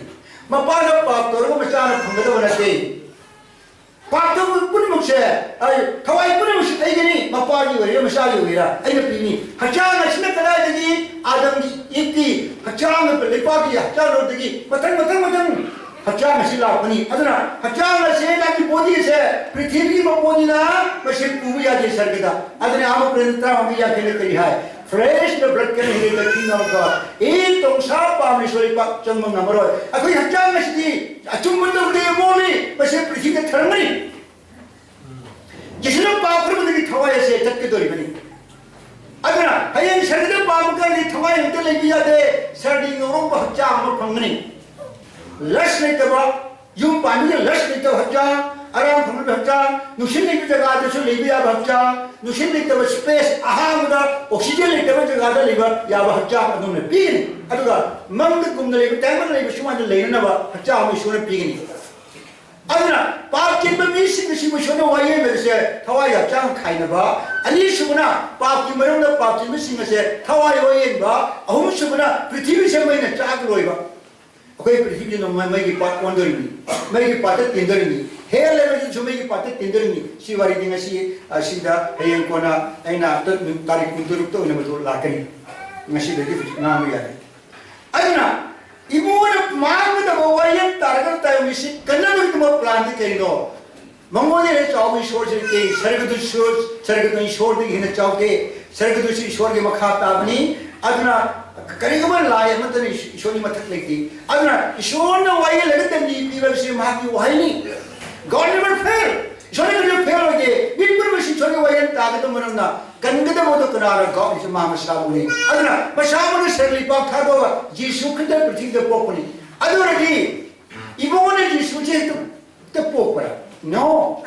ꯃꯄꯥꯅ ꯄꯥꯞ ꯇꯧꯔꯒ ꯃꯆꯥꯅ ꯐꯪꯒꯗꯕ ꯅꯠꯇꯦ꯫ ꯄꯥꯞ ꯇꯧꯕ ꯄꯨꯝꯅꯃꯛꯁꯦ, ꯑꯩ, ꯊꯋꯥꯏ ꯄꯨꯝꯅꯃꯛꯁꯦ ꯑꯩꯒꯤꯅꯤ, ꯃꯄꯥꯒꯤ ꯑꯣꯏꯒꯦꯔꯥ, ꯃꯆꯥꯒꯤ ꯑꯣꯏꯒꯦꯔꯥ, ꯑꯩꯅ ꯄꯤꯅꯤ꯫ ꯍꯛꯆꯥꯡ ꯑꯁꯤꯅ ꯀꯗꯥꯏꯗꯒꯤ? ꯑꯥꯗꯝꯒꯤ ꯏꯛꯀꯤ ꯍꯛꯆꯥꯡ, ꯂꯩꯄꯥꯛꯀꯤ ꯍꯛꯆꯥꯡꯗꯒꯤ ꯃꯊꯪ, ꯃꯊꯪ, ꯃꯊꯪ ꯍꯛꯆꯥꯡ ꯑꯁꯤ ꯂꯥꯛꯄꯅꯤ꯫ ꯑꯗꯨꯅ ꯍꯛꯆꯥꯡ ꯑꯁꯦ, ꯅꯪꯒꯤ body ꯑꯁꯦ ꯄ꯭ꯔꯤꯊꯤꯕꯤꯒꯤ ꯃꯄꯣꯠꯅꯤꯅ ꯃꯁꯤ ꯄꯨꯕ ꯌꯥꯗꯦ ꯁꯔꯒꯗ꯫ ꯑꯗꯨꯅ ꯑꯃ ꯀꯣꯔꯤꯟꯊ ꯇꯔꯥꯃꯉꯥꯒꯤ ꯌꯥꯡꯈꯩꯗ ꯀꯔꯤ ꯍꯥꯏ? "Flesh and blood can inherit the kingdom of God." E ꯇꯣꯡꯁꯥ ꯄꯥꯝꯃꯤ ꯁꯣꯏ ꯄꯥꯛ ꯆꯪꯕ ꯉꯝꯃꯔꯣꯏ꯫ ꯑꯩꯈꯣꯏ ꯍꯛꯆꯥꯡ ꯑꯁꯤꯗꯤ ꯑꯆꯨꯝꯕ ꯇꯧꯗꯦ, ꯃꯣꯠꯂꯤ, ꯃꯁꯤ ꯄ꯭ꯔꯤꯊꯤꯕꯤꯗ ꯊꯔꯝꯒꯅꯤ꯫ ꯌꯦꯁꯨꯅ ꯄꯥꯞ ꯄꯨꯝꯕꯗꯒꯤ ꯊꯋꯥꯏ ꯑꯁꯦ ꯆꯠꯀꯗꯧꯔꯤꯕꯅꯤ꯫ ꯑꯗꯨꯅ ꯍꯌꯦꯡ ꯁꯔꯒꯗ ꯄꯥꯝꯕ ꯀꯥꯟꯗꯤ ꯊꯋꯥꯏ ꯑꯃꯇ ꯂꯩꯕ ꯌꯥꯗꯦ꯫ ꯁꯔꯗꯤ ꯉꯧꯔꯧꯕ ꯍꯛꯆꯥꯡ ꯑꯃ ꯐꯪꯒꯅꯤ꯫ Lust ꯂꯩꯇꯕ, ꯌꯨꯝ ꯄꯥꯟꯕꯒꯤ lust ꯂꯩꯇꯕ ꯍꯛꯆꯥꯡ, ꯑꯔꯥꯝ ꯐꯪꯂꯕ ꯍꯛꯆꯥꯡ, ꯅꯨꯡꯁꯤꯠ ꯂꯩꯕ ꯖꯒꯥꯗꯁꯨ ꯂꯩꯕ ꯌꯥꯕ ꯍꯛꯆꯥꯡ, ꯅꯨꯡꯁꯤꯠ ꯂꯩꯇꯕ space, ꯑꯍꯥꯡꯕꯗ oxygen ꯂꯩꯇꯕ ꯖꯒꯥꯗ ꯂꯩꯕ ꯌꯥꯕ ꯍꯛꯆꯥꯡ ꯑꯗꯨꯝꯅ ꯄꯤꯒꯅꯤ꯫ ꯑꯗꯨꯒ ꯃꯪꯗ ꯒꯨꯝꯅ ꯂꯩꯕ, ꯇꯥꯏꯕꯪꯗ ꯂꯩꯕ ꯁꯨꯃꯥꯏꯅ ꯂꯩꯅꯅꯕ ꯍꯛꯆꯥꯡ ꯑꯃ ꯏꯁꯣꯔꯅ ꯄꯤꯒꯅꯤ꯫ ꯑꯗꯨꯅ ꯄꯥꯞ ꯆꯦꯟꯕ ꯃꯤꯁꯤꯡ ꯑꯁꯤꯕꯨ ꯏꯁꯣꯔꯅ ꯋꯥꯌꯦꯟꯕꯁꯦ ꯊꯋꯥꯏ ꯍꯛꯆꯥꯡ ꯈꯥꯏꯅꯕ꯫ ꯑꯅꯤꯁꯨꯕꯅ ꯄꯥꯞꯀꯤ ꯃꯔꯝꯗ ꯄꯥꯞ ꯆꯦꯟꯕꯁꯤꯡ ꯑꯁꯦ ꯊꯋꯥꯏ ꯋꯥꯌꯦꯟꯕ꯫ ꯑꯍꯨꯝꯁꯨꯕꯅ ꯄ꯭ꯔꯤꯊꯤꯕꯤꯁꯦ ꯃꯩꯅ ꯆꯥꯛꯂꯣꯏꯕ꯫ ꯑꯩꯈꯣꯏ ꯄ꯭ꯔꯤꯊꯤꯕꯤꯁꯦ ꯅꯣꯡꯃ ꯃꯩꯒꯤ ꯄꯥꯠ ꯑꯣꯟꯗꯣꯔꯤꯅꯤ, ꯃꯩꯒꯤ ꯄꯥꯠꯇ ꯇꯤꯟꯗꯣꯔꯤꯅꯤ꯫ Hell ꯍꯥꯏꯕꯁꯤꯁꯨ ꯃꯩꯒꯤ ꯄꯥꯠꯇ ꯇꯤꯟꯗꯣꯔꯤꯅꯤ꯫ ꯁꯤ ꯋꯥꯔꯤꯗꯤ ꯉꯁꯤ ꯑꯁꯤꯗ, ꯍꯌꯦꯡ ꯀꯣꯟꯅ ꯑꯩꯅ ꯇ-, ꯇꯥꯔꯤꯛ ꯀꯨꯟꯇꯔꯨꯛꯇ ꯑꯣꯏꯅ ꯃꯗꯨ ꯂꯥꯛꯀꯅꯤ꯫ ꯉꯁꯤꯗꯒꯤ ꯍꯧꯖꯤꯛ ꯉꯥꯡꯕ ꯌꯥꯔꯦ꯫ ꯑꯗꯨꯅ ꯏꯕꯨꯡꯉꯣꯅ ꯃꯥꯡꯒꯗꯕ ꯋꯥꯌꯦꯜ ꯇꯥꯔꯒ ꯇꯥꯏꯕ ꯃꯤꯁꯤ ꯀꯟꯅꯕꯒꯤꯗꯃꯛ plan ꯗꯤ ꯀꯔꯤꯅꯣ? ꯃꯉꯣꯟꯗ ꯍꯦꯟꯅ ꯆꯥꯎꯕ ꯏꯁꯣꯔꯁꯨ ꯂꯩꯇꯦ꯫ ꯁꯔꯒꯗꯨ ꯏꯁꯣꯔ, ꯁꯔꯒꯗꯨ ꯏꯁꯣꯔꯗꯒꯤ ꯍꯦꯟꯅ ꯆꯥꯎꯗꯦ꯫ ꯁꯔꯒꯗꯨꯁꯨ ꯏꯁꯣꯔꯒꯤ ꯃꯈꯥ ꯇꯥꯕꯅꯤ꯫ ꯑꯗꯨꯅ ꯀꯔꯤꯒꯨꯝꯕ ꯂꯥꯏ ꯑꯃꯠꯇꯅ ꯏꯁꯣꯔꯒꯤ ꯃꯊꯛ ꯂꯩꯇꯦ꯫ ꯑꯗꯨꯅ ꯏꯁꯣꯔꯅ ꯋꯥꯌꯦꯜꯂꯒ ꯗꯟꯗꯤ ꯄꯤꯕ ꯍꯥꯏꯕꯁꯤ ꯃꯍꯥꯛꯀꯤ ꯋꯥꯍꯩꯅꯤ꯫ God never fail. ꯏꯁꯣꯔꯅ ꯀꯔꯤꯁꯨ fail ꯑꯣꯏꯗꯦ꯫ ꯃꯤ ꯄꯨꯝꯅꯃꯛꯁꯤ ꯏꯁꯣꯔꯒꯤ ꯋꯥꯌꯦꯜ ꯇꯥꯒꯗꯕ ꯃꯔꯝꯅ ꯀꯟꯒꯗꯕꯗꯣ ꯀꯅꯥꯅ? God ꯏꯁꯣꯔ ꯃꯥ ꯃꯁꯥꯕꯨꯅꯤ꯫ ꯑꯗꯨꯅ ꯃꯁꯥꯕꯨꯅ ꯁꯔꯒ ꯂꯩꯕꯥꯛ ꯊꯥꯗꯣꯛꯑꯒ ꯖꯤꯁꯨ ꯈ꯭ꯔꯤꯁꯇ ꯄ꯭ꯔꯤꯊꯤꯕꯤꯗ ꯄꯣꯛꯄꯅꯤ꯫ ꯑꯗꯨ ꯑꯣꯏꯔꯗꯤ ꯏꯕꯨꯡꯉꯣꯅ ꯖꯤꯁꯨꯁꯦ ꯍꯦꯛꯇ ꯍꯦꯛꯇ ꯄꯣꯛꯄ꯭ꯔꯥ? No.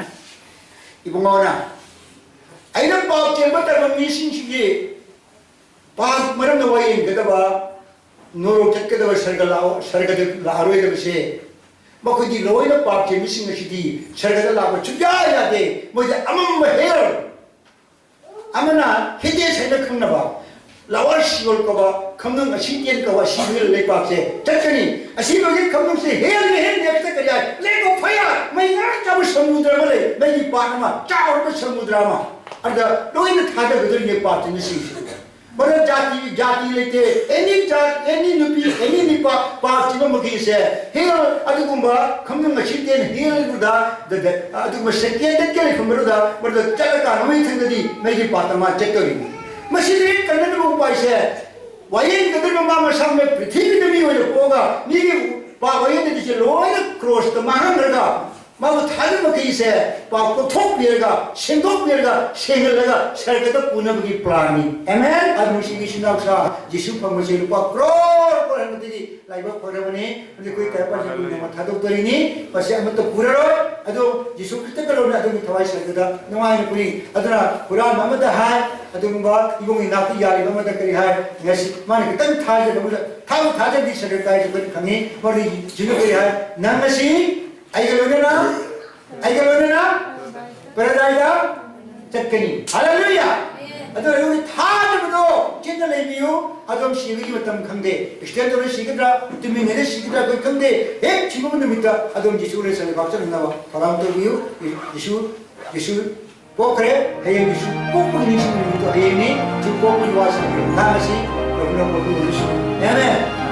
ꯏꯕꯨꯡꯉꯣꯅ ꯑꯩꯅ ꯄꯥꯎ ꯆꯦꯟꯕ ꯇꯥꯏꯕ ꯃꯤꯁꯤꯡꯁꯤꯒꯤ ꯄꯥꯞ ꯃꯔꯝꯅ ꯋꯥꯌꯦꯟꯒꯗꯕ, ꯅꯣꯔꯣꯛ ꯆꯠꯀꯗꯕ, ꯁꯔꯒ ꯂꯥꯛꯑꯣ-, ꯁꯔꯒꯗ ꯂꯥꯛꯑꯔꯣꯏꯗꯕꯁꯦ, ꯃꯈꯣꯏꯗꯤ ꯂꯣꯏꯅ ꯄꯥꯞ ꯆꯦꯟꯕꯁꯤꯡ ꯑꯁꯤꯗꯤ ꯁꯔꯒꯗ ꯂꯥꯛꯄ ꯁꯨꯛꯌꯥ ꯌꯥꯗꯦ꯫ ꯃꯣꯏꯗꯤ ꯑꯃꯝꯕ hell, ꯑꯃꯅ Hades ꯍꯥꯏꯅ ꯈꯪꯅꯕ, lower Sheol ꯀꯧꯕ, ꯈꯝꯅꯨꯡ ꯑꯁꯤꯇꯦꯟ ꯀꯧꯕ ꯑꯁꯤꯕꯒꯤ ꯂꯩꯄꯥꯛꯁꯦ ꯆꯠꯀꯅꯤ꯫ ꯑꯁꯤꯕꯒꯤ ꯈꯝꯅꯨꯡꯁꯦ hell ꯅꯤ꯫ Hell next ꯀꯔꯤ ꯍꯥꯏ? Lake of fire, ꯃꯩ ꯉꯥꯡ ꯆꯥꯕ ꯁꯃꯨꯗ꯭ꯔ ꯑꯃ ꯂꯩ, ꯃꯩꯒꯤ ꯄꯥꯠ ꯑꯃ, ꯆꯥꯎꯔꯕ ꯁꯃꯨꯗ꯭ꯔ ꯑꯃ꯫ ꯑꯗꯨꯗ ꯂꯣꯏꯅ ꯊꯥꯗꯒꯗꯣꯏꯅꯦ ꯄꯥꯞ ꯆꯦꯟꯕꯁꯤꯡꯁꯦ꯫ ꯃꯗꯨ ꯖꯥꯇꯤ, ꯖꯥꯇꯤ ꯂꯩꯇꯦ꯫ Any ꯖꯥꯠ, any ꯅꯨꯄꯤ, any ꯅꯨꯄꯥ ꯄꯥꯞ ꯆꯦꯟꯕ ꯃꯈꯩꯁꯦ hell, ꯑꯗꯨꯒꯨꯝꯕ ꯈꯝꯅꯨꯡ ꯑꯁꯤꯇꯦꯟ hell ꯗꯨꯗ, ꯗ-, ꯗ-, ꯑꯗꯨꯒꯨꯝꯕ ꯁꯦꯇꯦꯟꯗ ꯀꯦꯜꯂꯤꯐꯝ ꯑꯗꯨꯗ, ꯃꯗꯨꯗ ꯆꯠꯂꯀꯥꯟꯗ ꯃꯩ ꯊꯪꯗꯗꯤ ꯃꯩꯒꯤ ꯄꯥꯠꯇ ꯃꯥ ꯆꯠꯇꯧꯔꯤꯅꯤ꯫ ꯃꯁꯤꯗꯤ ꯀꯟꯅꯅꯕ ꯎꯄꯥꯏꯁꯦ, ꯋꯥꯌꯦꯜꯒꯗꯧꯔꯤꯕ ꯃꯥ ꯃꯁꯥꯃꯛ ꯄ꯭ꯔꯤꯊꯤꯕꯤꯗ ꯃꯤ ꯑꯣꯏꯅ ꯄꯣꯛꯑꯒ ꯃꯤꯒꯤ ꯄꯥꯞ ꯋꯥꯌꯦꯜꯗꯒꯤꯁꯦ ꯂꯣꯏꯅ cross ꯇ ꯃꯥꯡꯍꯟꯈ꯭ꯔꯒ ꯃꯥꯕꯨ ꯊꯥꯖꯕ ꯃꯈꯩꯁꯦ ꯄꯥꯞ ꯀꯣꯛꯊꯣꯛꯄꯤꯔꯒ, ꯁꯦꯡꯗꯣꯛꯄꯤꯔꯒ, ꯁꯦꯡꯍꯜꯂꯒ ꯁꯔꯒꯗ ꯄꯨꯅꯕꯒꯤ plan ꯅꯤ꯫ Amen? ꯑꯗꯨ ꯅꯨꯡꯁꯤꯕꯤ ꯏꯆꯤꯟ ꯏꯅꯥꯎꯁꯥ, ꯖꯤꯁꯨ ꯐꯪꯕꯁꯦ ꯂꯨꯄꯥ ꯀ꯭ꯔꯣꯔ ꯍꯥꯏꯕꯗꯒꯤ ꯂꯥꯏꯕꯛ ꯐꯔꯕꯅꯤ꯫ ꯑꯗꯨ ꯑꯩꯈꯣꯏ ꯇꯥꯏꯕꯪ ꯄꯥꯟꯁꯤ ꯄꯨꯝꯅꯃꯛ ꯊꯥꯗꯣꯛꯇꯣꯔꯤꯅꯤ꯫ ꯃꯁꯤ ꯑꯃꯠꯇ ꯄꯨꯔꯔꯣꯏ꯫ ꯑꯗꯨ ꯖꯤꯁꯨ ꯈ꯭ꯔꯤꯁꯇꯒ ꯂꯣꯏꯅꯅ ꯑꯗꯨꯒꯤ ꯊꯋꯥꯏ ꯁꯦꯡꯕꯗ ꯅꯨꯡꯉꯥꯏꯅ ꯄꯨꯔꯤ꯫ ꯑꯗꯨꯅ ꯍꯨꯔꯥꯟꯕ ꯑꯃꯗ ꯍꯥꯏ, ꯑꯗꯨꯒꯨꯝꯕ ꯏꯕꯨꯡꯒꯤ ꯅꯥꯛꯇ ꯌꯥꯔꯤꯕ ꯑꯃꯗ ꯀꯔꯤ ꯍꯥꯏ? ꯉꯁꯤ ꯃꯥꯅ ꯈꯤꯇꯪ ꯊꯥꯖꯕ ꯑꯃꯗ, ꯊꯥꯕꯨ ꯊꯥꯖꯗꯤ ꯁꯟꯗꯦ ꯇꯥꯏꯁꯨ ꯑꯩꯈꯣꯏꯅ ꯈꯪꯉꯤ꯫ ꯃꯔꯨꯗꯤ ꯖꯤꯁꯨꯅ ꯀꯔꯤ ꯍꯥꯏ? "ꯅꯪ ꯉꯁꯤ ꯑꯩꯒ ꯂꯣꯏꯅꯅ, ꯑꯩꯒ ꯂꯣꯏꯅꯅ ꯄꯦꯔꯥꯗꯥꯏꯁꯇ ꯆꯠꯀꯅꯤ꯫" ꯍꯜꯂꯦꯂꯨꯌꯥ! ꯑꯗꯨ ꯑꯩꯈꯣꯏ ꯊꯥꯖꯕꯗꯣ ꯆꯦꯠꯅ ꯂꯩꯕꯤꯌꯨ꯫ ꯑꯗꯣꯝ ꯁꯤꯕꯒꯤ ꯃꯇꯝ ꯈꯪꯗꯦ, ꯑꯦꯛꯁꯤꯗꯦꯟ ꯇꯧꯔ ꯁꯤꯒꯗ꯭ꯔꯥ, ꯇꯨꯝꯃꯤꯉꯩꯗ ꯁꯤꯒꯗ꯭ꯔꯥ ꯑꯩꯈꯣꯏ ꯈꯪꯗꯦ꯫ ꯍꯦꯛ ꯁꯤꯕ ꯅꯨꯃꯤꯠꯇ ꯑꯗꯣꯝ ꯖꯤꯁꯨ ꯈ꯭ꯔꯤꯁꯇ ꯂꯩꯕꯥꯛ ꯆꯠꯅꯅꯕ ꯊꯧꯔꯥꯡ ꯇꯧꯕꯤꯌꯨ꯫ ꯖꯤꯁꯨ, ꯖꯤꯁꯨ ꯄꯣꯛꯈ꯭ꯔꯦ, ꯍꯌꯦꯡ ꯖꯤꯁꯨ ꯄꯣꯛꯄꯒꯤ ꯅꯤꯡꯁꯤꯡꯕ ꯅꯨꯃꯤꯠꯇꯣ ꯍꯌꯦꯡꯅꯤ꯫ ꯖꯤꯁꯨ ꯄꯣꯛꯄꯒꯤ ꯋꯥꯁꯤꯡ ꯉꯥꯡ ꯑꯁꯤ ꯄ꯭ꯔꯚꯨꯅ ꯄꯣꯛꯄꯤꯕ ꯅꯨꯃꯤꯠꯁꯨ꯫ ꯑꯦꯃꯦꯟ꯫